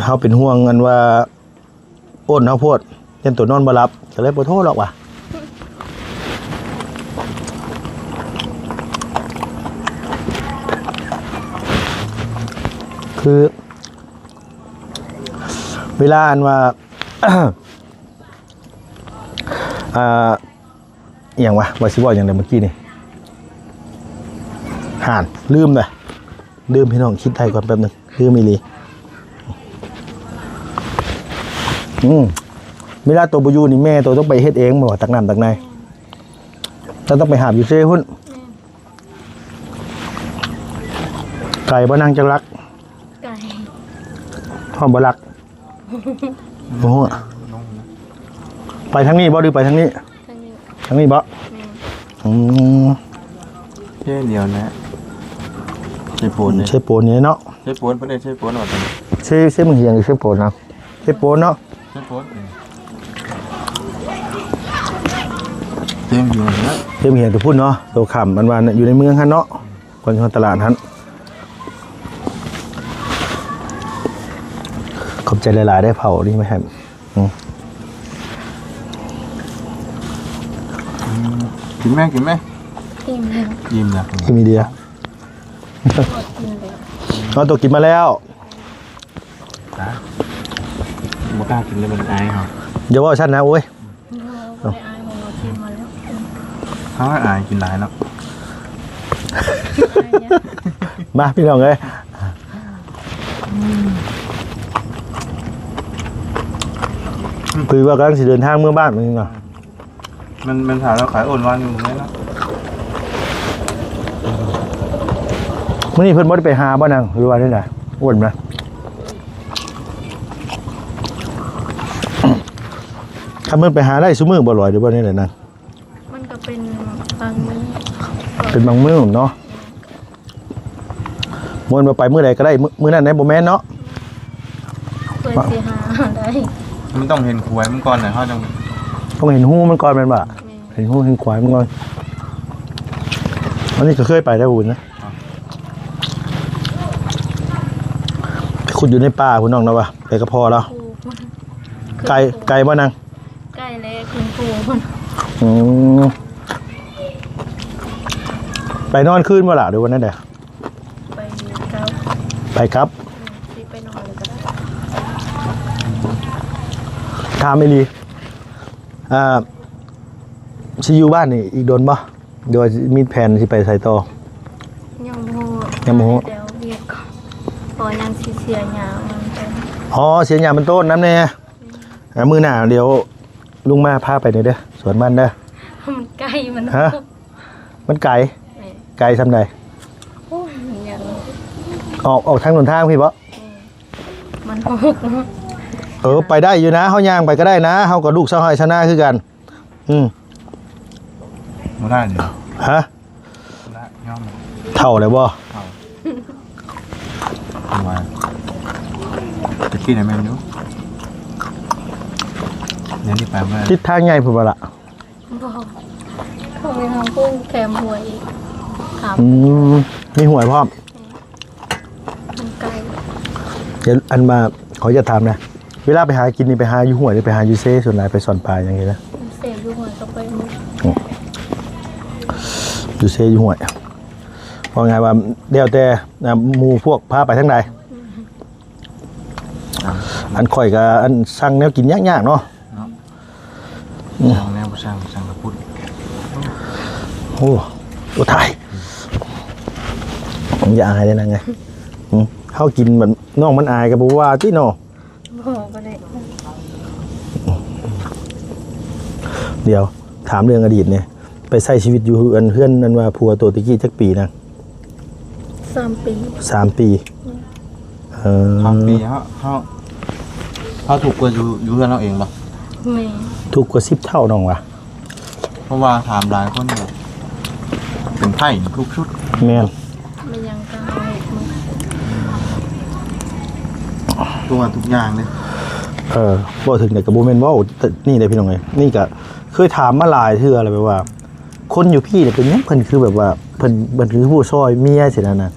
ເຮົາເປັນຫ່ວງອັນວ່າ ໂອ້ນເຮົາໂພດ ຢ້ານໂຕນອນບໍ່ຫຼັບ ກໍເລີຍບໍ່ໂທດອກວ່າ. ຄືເວລາອັນວ່າ ອ່າ ອີ່ຫຍັງວະ ວ່າຊິເວົ້າຫຍັງແດ່ເມື່ອກີ້ນີ້ ຫານ ລືມເລີຍ. ລືມ ພີ່ນ້ອງ ຄິດໄດ້ກ່ອນແປັບໜຶ່ງ ລືມອີ່ຫຼີ. ອືມ ເວລາໂຕບໍ່ຢູ່ນີ້ ແມ່ໂຕຕ້ອງໄປເຮັດເອງບໍ່ ຕັກນ້ຳຕັກໃນ? ເຈົ້າຕ້ອງໄປຫາບຢູ່ເຊພຸ້ນ. ແມ່ນ ໄກບໍ່ນາງ ຈັກຫຼັກ? ໄກ ຮອດບໍ່ຫຼັກ? ບໍ່ຮູ້. ໄປທາງນີ້ບໍ່ ຫຼືໄປທາງນີ້? ທາງນີ້ ທາງນີ້ບໍ່? ແມ່ນ ອືມ ເຊດຽວນະ ເຊໂປນເດ້ ເຊໂປນນີ້ເນາະ ເຊໂປນ ເພິ່ນເອີ້ນເຊໂປນວ່າ ເຊ ເຊເມືອງຫຽງ ເຊໂປນນະ ເຊໂປນເນາະ ເຊໂປນ ເຊເມືອງຫຽງນະ ເຊເມືອງຫຽງແຕ່ພຸ້ນເນາະ ໂຕຂ້າມ ອັນວ່າຢູ່ໃນເມືອງຫັ້ນເນາະ ກ່ອນຮອດຕະຫຼາດຫັ້ນ. ຂອບໃຈຫຼາຍໆ ໄດ້ເຜົານີ້ມາໃຫ້. ອືມ ອືມ ກິນແມ່ ກິນແມ່ ອີ່ມແລ້ວ ອີ່ມແລ້ວ ອີ່ມອີ່ຫຼີ ກິນແລ້ວ ເອົາ ໂຕກິນມາແລ້ວ ຮະ ບໍ່ກ້າກິນເລີຍ ມັນອາຍເຮົາ ຢ່າເວົ້າຊັ້ນນະ ໂອ້ຍ. ບໍ່ໄດ້ອາຍ ເຮົາກິນມາແລ້ວ ເຮົາອາຍກິນຫຼາຍເນາະ. ມາ ພີ່ນ້ອງເອີຍ ຄືວ່າກຳລັງຊິເດີນທາງເມືອບ້ານມື້ນີ້ນະ ມັນ ມັນຖ້າລາວຂາຍໂອນວານຢູ່ມື້ນີ້ເນາະ. ມື້ນີ້ເພິ່ນບໍ່ໄດ້ໄປຫາບໍ່ນາງ ຫຼືວ່າແນວໃດ ໂອນນະ? ຄັນເພິ່ນໄປຫາໄດ້ຊຸມື້ບໍ່ລອຍ ຫຼືວ່າແນວໃດນາງ? ມັນກໍເປັນບາງມື້ ເປັນບາງມື້ເນາະ ບໍ່ແມ່ນວ່າໄປມື້ໃດກໍໄດ້ ມື້ ມື້ນັ້ນໄດ້ ບໍ່ແມ່ນເນາະ ເພື່ອຊິຫາໄດ້ ມັນຕ້ອງເຫັນຂວາຍມັນກ່ອນນະ ເຮົາຈັ່ງ ຕ້ອງເຫັນຮູມັນກ່ອນແມ່ນບໍ່? ແມ່ນ ເຫັນຮູເຫັນຂວາຍມັນກ່ອນ ອັນນີ້ກໍເຄີຍໄປແລ້ວພຸ້ນນະ ໄປຂຸດຢູ່ໃນປ່າພຸ້ນນ້ອງນະວ່າ ໄປກັບພໍ່ລາວ ໄກ ໄກບໍ່ນາງ? ໃກ້ແລ້ວ ຂຶ້ນພູພຸ້ນ ອືມ ໄປນອນຄືນບໍ່ລະ ຫຼືວ່າແນວໃດ? ໄປກັບ ໄປກັບ ອືມ ຊິໄປນອນເລີຍກໍໄດ້ ຖາມອີ່ຫຼີ ອ່າ ຊິຢູ່ບ້ານນີ້ອີກດົນບໍ່ ຫຼືວ່າມີແຜນຊິໄປໃສຕໍ່? ຍັງບໍ່ຮູ້ ຍັງບໍ່ຮູ້ ແຕ່ວຽກ ເພາະຍັງຊິເສຍຫຍ້າມັນຕົ້ນ ອໍ ເສຍຫຍ້າມັນຕົ້ນນຳແດ່. ອ່າ ມື້ໜ້າດຽວລຸງມາພາໄປເດີ ສວນມັນເດີ ມັນໄກ ມັນ ຮະ ມັນໄກ ແມ່ນ ໄກສ່ຳໃດ? ໂອ້ຍ ມັນຍາກ ອອກ ອອກທາງຫົນທາງພີ້ບໍ? ແມ່ນ ມັນຫົກ ເອີ ໄປໄດ້ຢູ່ນະ ເຮົາຍ່າງໄປກໍໄດ້ນະ ເຮົາກໍລູກຊາວໄຮ່ຊາວນາຄືກັນ. ອືມ ບໍ່ໄດ້ນີ້ ຮະ? ບໍ່ໄດ້ ຍອມ ເຖົ້າແລ້ວບໍ່? ເຖົ້າ ວ່າ ແຕ່ກີ້ນະແມ່ນຢູ່ ແນວນີ້ໄປບໍ່ໄດ້ ຕິດທາງໃຫຍ່ພຸ້ນບໍ່ລະ? ບໍ່ ເຂົາໄປທາງພຸ້ນແຄມຫ້ວຍອີກ ຂ້າມ ອືມ ມີຫ້ວຍພ້ອມ. ມັນໄກ ດຽວ ອັນວ່າ ຂໍຢາກຖາມນະ ເວລາໄປຫາກິນນີ້ ໄປຫາຢູ່ຫ້ວຍ ຫຼືໄປຫາຢູ່ເຊ? ສ່ວນຫຼາຍໄປຊ່ອນປາຫຍັງນີ້ນະ? ເຊ ຢູ່ຫ້ວຍກໍໄປໝົດ ອືມ ຢູ່ເຊຢູ່ຫ້ວຍ ເວົ້າງ່າຍວ່າແລ້ວແຕ່ ອ່າ ໝູ່ພວກພາໄປທາງໃດ. ອືມ ອັນຂ້ອຍກໍ ອັນ ສັ່ງແນວກິນຍາກໆເນາະ ເນາະ ອືມ ສັ່ງແນວບໍ່ສັ່ງ ສັ່ງກະປຸດ ໂອ້ ໂອ້ ຕາຍ ຢ່າອາຍເດ້ນາງເອີຍ ອືມ ເຮົາກິນມັນ ນ້ອງມັນອາຍກໍບໍ່ວ່າຕິເນາະ ບໍ່ ບໍ່ໄດ້ ດຽວ ຖາມເລື່ອງອະດີດແດ່ ໄປໃຊ້ຊີວິດຢູ່ເຮືອນ ເຮືອນ ອັນວ່າຜົວໂຕຕະກີ້ຈັກປີນະ? ສາມປີ ສາມປີ ອືມ ເອີ ສາມປີ ເຮົາ ເຮົາ ເຮົາທຸກກວ່າຢູ່ ຢູ່ເຮືອນເຮົາເອງບໍ່? ແມ່ນ ທຸກກວ່າສິບເທົ່ານ້ອງວ່າ ເພາະວ່າຖາມຫຼາຍຄົນແບບເປັນໄພທຸກສຸດ ແມ່ນ ແມ່ນຫຍັງກໍເຮົາເຮັດໝົດ ທຸກ ທຸກຢ່າງເລີຍ ເອີ ເວົ້າເຖິງນີ້ກໍບໍ່ແມ່ນເວົ້ານີ້ເດ້ພີ່ນ້ອງເອີຍ ນີ້ກໍເຄີຍຖາມມາຫຼາຍເທື່ອແລ້ວ ແບບວ່າ ຄົນຢູ່ພີ້ນີ້ເປັນຫຍັງເພິ່ນຄືແບບວ່າ ເພິ່ນ ເພິ່ນຄືຜູ້ຊ່ອຍເມຍຊີ້ນະ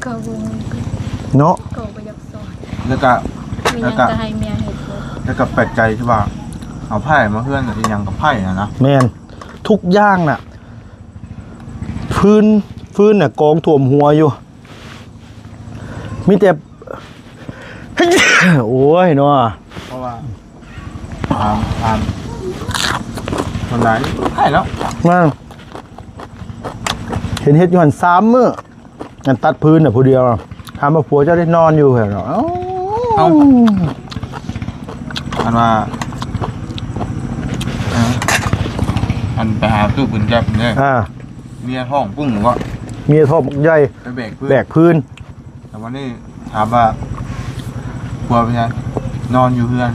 ກໍບໍ່ ເນາະ ກໍບໍ່ຢາກຊ່ອຍ ແລ້ວກະ ແລ້ວກະ ແມ່ນຫຍັງກໍໃຫ້ເມຍເຮັດເບິດ ແລ້ວກະແປກໃຈທີ່ວ່າ ເອົາໄພ້ມາເຮືອນອີ່ຫຍັງກັບໄພ້ຫັ້ນນະ ແມ່ນ ທຸກຢ່າງນະ ຟືນ ຟືນນະກອງຖ້ວມຫົວຢູ່ ມີແຕ່ ໂອ້ຍເນາະ ເພາະວ່າ ຖາມ ຖາມ ສ່ວນຫຼາຍໃຫ້ແລ້ວ ແມ່ນ ເຫັນເຮັດຢູ່ຫັ້ນສາມມື້ ອັນຕັດຟືນນະຜູ້ດຽວ ຖາມວ່າຜົວເຈົ້າໄດ້ນອນຢູ່ຫັ້ນເນາະ ເອົ້າ ເອົ້າ ອັນວ່າ ອັນໄປຫາຕູ້ປືນຈັບເດ້ ອ່າ ເມຍທ້ອງປຸ້ງບໍ່ ເມຍທ້ອງບັກໃຫຍ່ ໄປແບກຟືນ ແບກຟືນ ແຕ່ວັນນີ້ ຖາມວ່າຜົວເປັນຫຍັງ ນອນຢູ່ເຮືອນ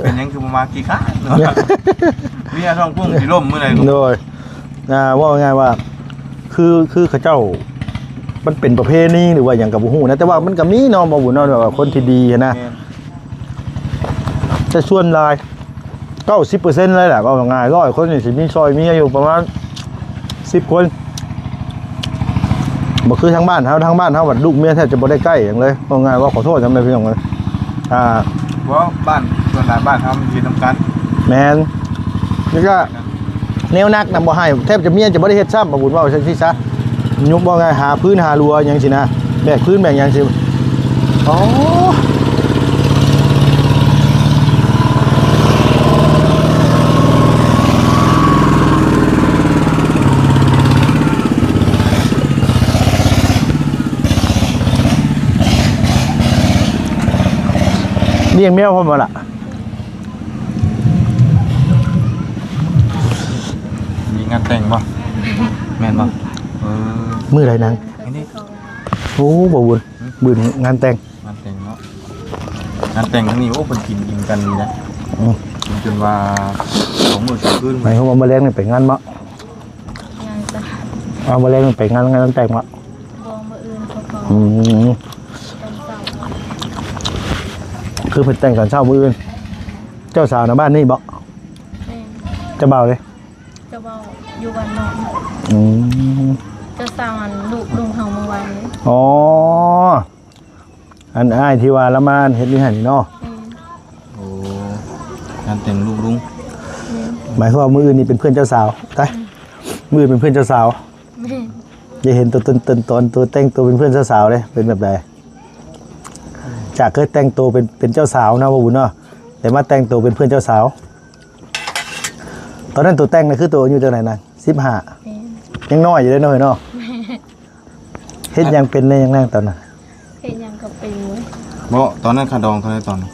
ເປັນຫຍັງຄືບໍ່ມາຂີ້ຄ້ານ ເມຍທ້ອງປຸ້ງຊິລົ້ມມື້ໃດ ໂດຍ ອ່າ ເວົ້າງ່າຍໆວ່າ ຄື ຄືເຂົາເຈົ້າ ມັນເປັນປະເພນີ ຫຼືວ່າຫຍັງກໍບໍ່ຮູ້ນະ ແຕ່ວ່າມັນກໍມີເນາະ ບໍ່ບຸນເນາະ ແບບວ່າຄົນທີ່ດີຫັ້ນນະ ແມ່ນ ແຕ່ສ່ວນຫຼາຍ ເກົ້າສິບເປີເຊັນເລີຍແຫຼະ ເວົ້າງ່າຍໆ ຮ້ອຍຄົນນີ້ຊິມີຊ່ອຍເມຍຢູ່ປະມານສິບຄົນ ບໍ່ຄືທາງບ້ານເຮົາ ທາງບ້ານເຮົາບັດລູກເມຍແທບຈະບໍ່ໄດ້ໃກ້ຫຍັງເລີຍ ເວົ້າງ່າຍ ເວົ້າຂໍໂທດນຳເດີພີ່ນ້ອງເອີຍ ອ່າ ບໍ່ ບ້ານ ສ່ວນຫຼາຍບ້ານເຮົາມັນເຮັດນຳກັນ ແມ່ນ ແລ້ວກໍ ແນວໜັກນຳບໍ່ໃຫ້ ແທບຈະເມຍຈະບໍ່ໄດ້ເຮັດຊ້ຳ ບໍ່ບຸນເວົ້າຈັ່ງຊີ້ຊະ ຍົກ ເວົ້າງ່າຍ ຫາຟືນຫາລົວຫຍັງຊີ້ນະ ແບກຟືນແບກຫຍັງຊີ້ ອໍ ລ້ຽງແມວພ້ອມບໍ່ລະ? ມີງານແຕ່ງບໍ່? ແມ່ນບໍ່? ເອີ ມື້ໃດນາງ? ອັນນີ້ ໂອ້ ບໍ່ບຸນ ມື້ນີ້ງານແຕ່ງ ງານແຕ່ງເນາະ ງານແຕ່ງຄັ້ງນີ້ ໂອ້ ເພິ່ນກິນອີ່ມກັນດີນະ ອືມ ກິນຈົນວ່າສອງມື້ສອງຄືນ ໝາຍຄວາມວ່າມື້ແລງນີ້ໄປງານບໍ່? ຍັງຈ້ະ ເອົາ ມື້ແລງໄປງານ ງານແຕ່ງວະ? ບໍ່ ມື້ອື່ນເຂົາກໍ ອືມ ຕອນເຊົ້າ ຄືເພິ່ນແຕ່ງຕອນເຊົ້າມື້ອື່ນ ເຈົ້າສາວນະບ້ານນີ້ບໍ່? ແມ່ນ ເຈົ້າບ່າວເດ? ເຈົ້າບ່າວຢູ່ບ້ານນອກ ອືມ ເຈົ້າສາວອັນລູກລຸງເຮົາເມື່ອວານນີ້ ອໍ ອັນອ້າຍທີ່ວ່າລາວມາເຮັດຢູ່ຫັ້ນນີ້ເນາະ ແມ່ນ ໂອ້ ງານແຕ່ງລູກລຸງ ແມ່ນ ໝາຍຄວາມວ່າມື້ອື່ນນີ້ເປັນເພື່ອນເຈົ້າສາວ ຕາຍ ອືມ ມື້ອື່ນເປັນເພື່ອນເຈົ້າສາວ ແມ່ນ ຢາກເຫັນຕົວຕົນຕົນຕອນ ຕົວແຕ່ງຕົວເປັນເພື່ອນເຈົ້າສາວເດ້ ເປັນແບບໃດ? ຈາກເຄີຍແຕ່ງໂຕເປັນ ເປັນເຈົ້າສາວເນາະ ບໍ່ບຸນເນາະ ແຕ່ມາແຕ່ງໂຕເປັນເພື່ອນເຈົ້າສາວ ຕອນນັ້ນໂຕແຕ່ງນະ ຄືໂຕອາຍຸຈັ່ງໃດນະ? ສິບຫ້າ ແມ່ນ ຍັງນ້ອຍຢູ່ເດ້ເນາະ ເອີຍເນາະ ແມ່ນ ເຮັດຫຍັງເປັນແດ່ຫຍັງນາງຕອນນັ້ນ? ເຮັດຫຍັງກໍເປັນເບິດ ບໍ່ ຕອນນັ້ນຄ່າດອງເທົ່າໃດຕອນນັ້ນ?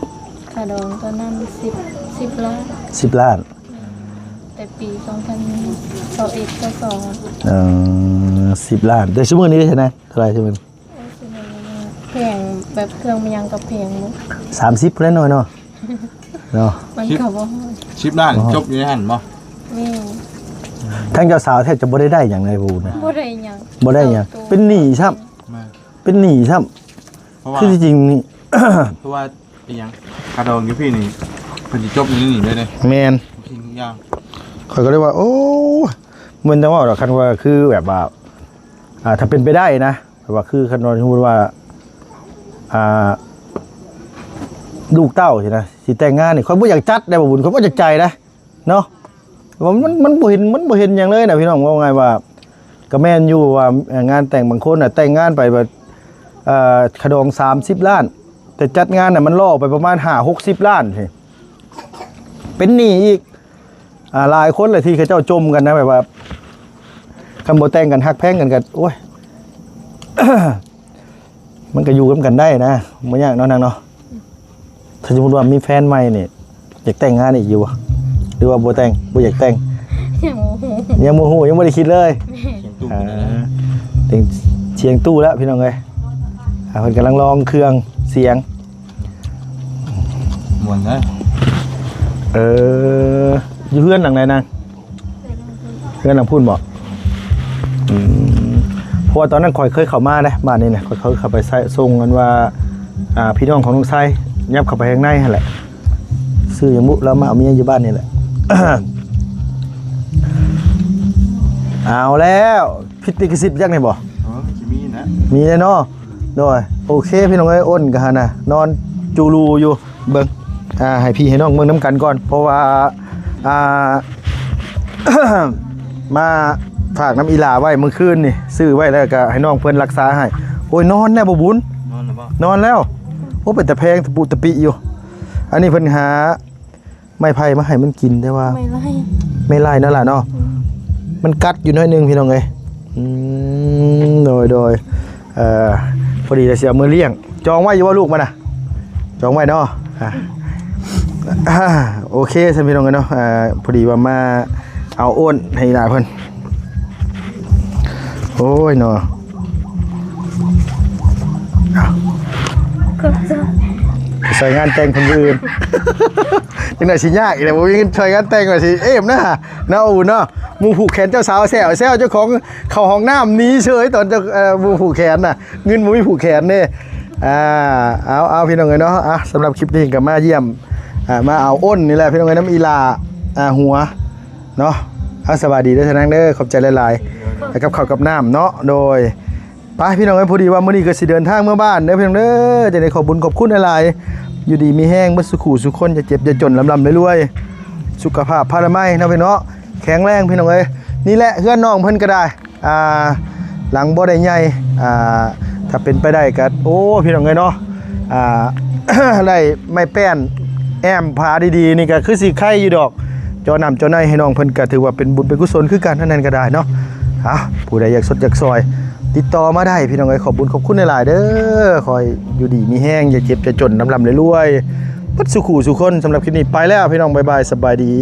ຄ່າດອງຕອນນັ້ນສິບ ສິບລ້ານ ສິບລ້ານ ແຕ່ປີສອງພັນຊາວເອັດ ຊາວສອງ ເອີ ສິບລ້ານ ແຕ່ຊຸມື້ນີ້ເດ ເທົ່າໃດ ເທົ່າໃດຊຸມື້ນີ້? ໂອ້ຍ ຊຸມື້ນີ້ ແພງ ແບບເຄື່ອງມັນຫຍັງກໍແພງເນາະ ສາມສິບພຸ້ນແຫຼະນ້ອຍເນາະ ເນາະ ມັນກໍບໍ່ຮອດ ສິບລ້ານ ອໍ ຈົບຢູ່ໃນຫັ້ນບໍ່? ແມ່ນ ທາງເຈົ້າສາວແທບຈະບໍ່ໄດ້ໄດ້ຫຍັງເລີຍ ບໍ່ໄດ້ຫຍັງ ບໍ່ໄດ້ຫຍັງ ເປັນໜີ້ຊ້ຳ ແມ່ນ ເປັນໜີ້ຊ້ຳ ເພາະວ່າ ຄືທີ່ຈິງນີ້ ເພາະວ່າອີ່ຫຍັງ ຄ່າດອງຢູ່ພີ້ນີ້ ເພິ່ນຊິຈົບຢູ່ໃນນີ້ເລີຍເດ້ ແມ່ນ ທຸກສິ່ງທຸກຢ່າງ ຂ້ອຍກໍເລີຍວ່າ ໂອ້ ບໍ່ແມ່ນຈັ່ງເວົ້າດອກ ຄັນວ່າຄືແບບວ່າ ອ່າ ຖ້າເປັນໄປໄດ້ນະ ແບບວ່າຄືຄັນວ່າ ສົມມຸດວ່າ ອ່າ ລູກເຕົ້າຊີ້ນະ ຊິແຕ່ງງານນີ້ ຂ້ອຍບໍ່ຢາກຈັດໄດ໋ ບໍ່ບຸນ ຂ້ອຍບໍ່ຢາກຈ່າຍໄດ໋ ເນາະ ວ່າມັນ ມັນບໍ່ເຫັນ ມັນບໍ່ເຫັນຫຍັງເລີຍນະພີ່ນ້ອງ ເວົ້າງ່າຍວ່າ ກໍແມ່ນຢູ່ວ່າ ເອີ ງານແຕ່ງບາງຄົນນະ ແຕ່ງງານໄປແບບ ເອີ ຄ່າດອງສາມສິບລ້ານ ແຕ່ຈັດງານນະ ມັນລໍໄປປະມານຫ້າຫົກສິບລ້ານ ເປັນໜີ້ອີກ ອ່າ ຫຼາຍຄົນແຫຼະທີ່ເຂົາເຈົ້າຈົ່ມກັນນະ ແບບວ່າ ຄັນບໍ່ແຕ່ງກັນ ຮັກແພງກັນກໍ ໂອ້ຍ ມັນກໍຢູ່ນຳກັນໄດ້ນະ ບໍ່ຍາກເນາະນາງເນາະ. ຖ້າສົມມຸດວ່າມີແຟນໃໝ່ນີ້ ຢາກແຕ່ງງານອີກຢູ່ບໍ່ ຫຼືວ່າບໍ່ແຕ່ງ ບໍ່ຢາກແຕ່ງ? ຍັງບໍ່ຮູ້ ຍັງບໍ່ຮູ້ ຍັງບໍ່ໄດ້ຄິດເລີຍ ສຽງຕູ້ ອ່າ ເປັນຈັ່ງໃດ? ເປັນສຽງຕູ້ແລ້ວພີ່ນ້ອງເອີຍ ອ່າ ເພິ່ນກຳລັງລອງເຄື່ອງສຽງ ມ່ວນເດີ ເອີ ຢູ່ເຮືອນຫຼັງໃດນາງ? ເຮືອນຫຼັງພຸ້ນບໍ? ອືມ ເພາະວ່າຕອນນັ້ນຂ້ອຍເຄີຍເຂົ້າມາເດ້ ບ້ານນີ້ນະ ຂ້ອຍເຄີຍເຂົ້າໄປໃຊ້ ສົ່ງ ອັນວ່າ ອ່າ ພີ່ນ້ອງຂອງນ້ອງຊາຍ ຍັບເຂົ້າໄປທາງໃນຫັ້ນແຫຼະ ຊື່ຫຍັງບຸ ລາວມາເອົາເມຍຢູ່ບ້ານນີ້ແຫຼະ. ເອົາແລ້ວ ຜິດລິຂະສິດຈັກນີ້ບໍ? ເອີ ຊິມີນະ ມີແນ່ເນາະ. ໂດຍ ໂອເຄ ພີ່ນ້ອງເອີຍ ອ້ນກໍຫັ້ນນະ ນອນຈູລູຢູ່. ເບິ່ງ ອ່າ ໃຫ້ພີ່ໃຫ້ນ້ອງເບິ່ງນຳກັນກ່ອນ ເພາະວ່າ ອ່າ ມາຝາກນຳອີ່ຫຼ້າໄວ້ມື້ຄືນນີ້ ຊື້ໄວ້ແລ້ວກໍໃຫ້ນ້ອງເພິ່ນຮັກສາໃຫ້. ໂອ້ຍ ນອນແລ້ວບໍ່ບຸນ ນອນແລ້ວບໍ່? ນອນແລ້ວ. ໂອ້ ເປັນຕາແພງຕະປຸຕະປິຢູ່. ອັນນີ້ເພິ່ນຫາໄມ້ໄຜ່ມາໃຫ້ມັນກິນ ແຕ່ວ່າ ໄມ້ໄລ່ ໄມ້ໄລ່ນັ້ນລະເນາະ ອືມ ມັນກັດຢູ່ໜ້ອຍໜຶ່ງ ພີ່ນ້ອງເອີຍ. ອືມ ໂດຍ ໂດຍ ເອີ ພໍດີລະຊິເອົາມາລ້ຽງ. ຈອງໄວ້ຢູ່ບໍ່ລູກມັນນະ? ຈອງໄວ້ເນາະ. ອ່າ ໂອເຄຊັ້ນພີ່ນ້ອງເອີຍເນາະ ອ່າ ພໍດີວ່າມາເອົາໂອນໃຫ້ອີ່ຫຼ້າເພິ່ນ. ໂອ້ຍເນາະ ຂອບໃຈ ໄປຊ່ອຍງານແຕ່ງຄົນອື່ນ ຈັ່ງໃດຊິຍາກອີກແລ້ວ ບໍ່ມີເງິນຊ່ອຍງານແຕ່ງ ວ່າຊິເອມນະ ເນາະ ອາວຸນເນາະ. ໝູ່ຜູກແຂນເຈົ້າສາວແຊວ ແຊວເຈົ້າຂອງເຂົ້າຫ້ອງນ້ຳໜີເສີຍ ຕອນເຈົ້າ ເອີ ໝູ່ຜູກແຂນນະ ເງິນບໍ່ມີຜູກແຂນເດ້. ອ່າ ເອົາ ເອົາ ພີ່ນ້ອງເອີຍເນາະ ອ່າ ສຳລັບຄລິບນີ້ກໍມາຢ້ຽມ ອ່າ ມາເອົາໂອນນີ້ແຫຼະ ພີ່ນ້ອງເອີຍ ນຳອີ່ຫຼ້າ ອ່າ ຫົວເນາະ. ອ່າ ສະບາຍດີເດີນາງເດີ ຂອບໃຈຫຼາຍໆ ໃຫ້ກັບເຂົ້າກັບນ້ຳເນາະ. ໂດຍ ໄປ ພີ່ນ້ອງເອີຍ ພໍດີວ່າມື້ນີ້ກໍຊິເດີນທາງເມືອບ້ານເດີ ພີ່ນ້ອງເດີ. ຈັ່ງໃດຂອບບຸນຂອບຄຸນຫຼາຍໆ ຢູ່ດີມີແຮງເບິດສູ່ຄູ່ສູ່ຄົນ ຢ່າເຈັບຢ່າຈົນ ລ່ຳໆລວຍໆ ສຸຂະພາບພະລາໄມເນາະ ພີ່ນ້ອງເນາະ ແຂງແຮງ ພີ່ນ້ອງເອີຍ. ນີ້ແຫຼະເຮືອນນ້ອງເພິ່ນກໍໄດ້ ອ່າ ຫຼັງບໍ່ໄດ້ໃຫຍ່ ອ່າ ຖ້າເປັນໄປໄດ້ກໍ ໂອ້ ພີ່ນ້ອງເອີຍເນາະ ອ່າ ໄດ້ໄມ້ແປ້ນແອ້ມຝາດີໆ ນີ້ກໍຄືຊິໄຄຢູ່ດອກ. ຈໍນ້ຳຈໍໃນໃຫ້ນ້ອງເພິ່ນ ກໍຖືວ່າເປັນບຸນເປັນກຸສົນຄືກັນ ອັນນັ້ນກໍໄດ້ເນາະ. ເອົາ ຜູ້ໃດຢາກຊົດຢາກຊ່ອຍ ຕິດຕໍ່ມາໄດ້ ພີ່ນ້ອງເອີຍ. ຂອບບຸນຂອບຄຸນຫຼາຍໆເດີ ຂໍໃຫ້ຢູ່ດີມີແຮງ ຢ່າເຈັບຢ່າຈົນ ລ່ຳໆລວຍໆ ເບິດສູ່ຄູ່ສູ່ຄົນ. ສຳລັບຄລິບນີ້ໄປແລ້ວ ພີ່ນ້ອງ ບາຍບາຍ ສະບາຍດີ.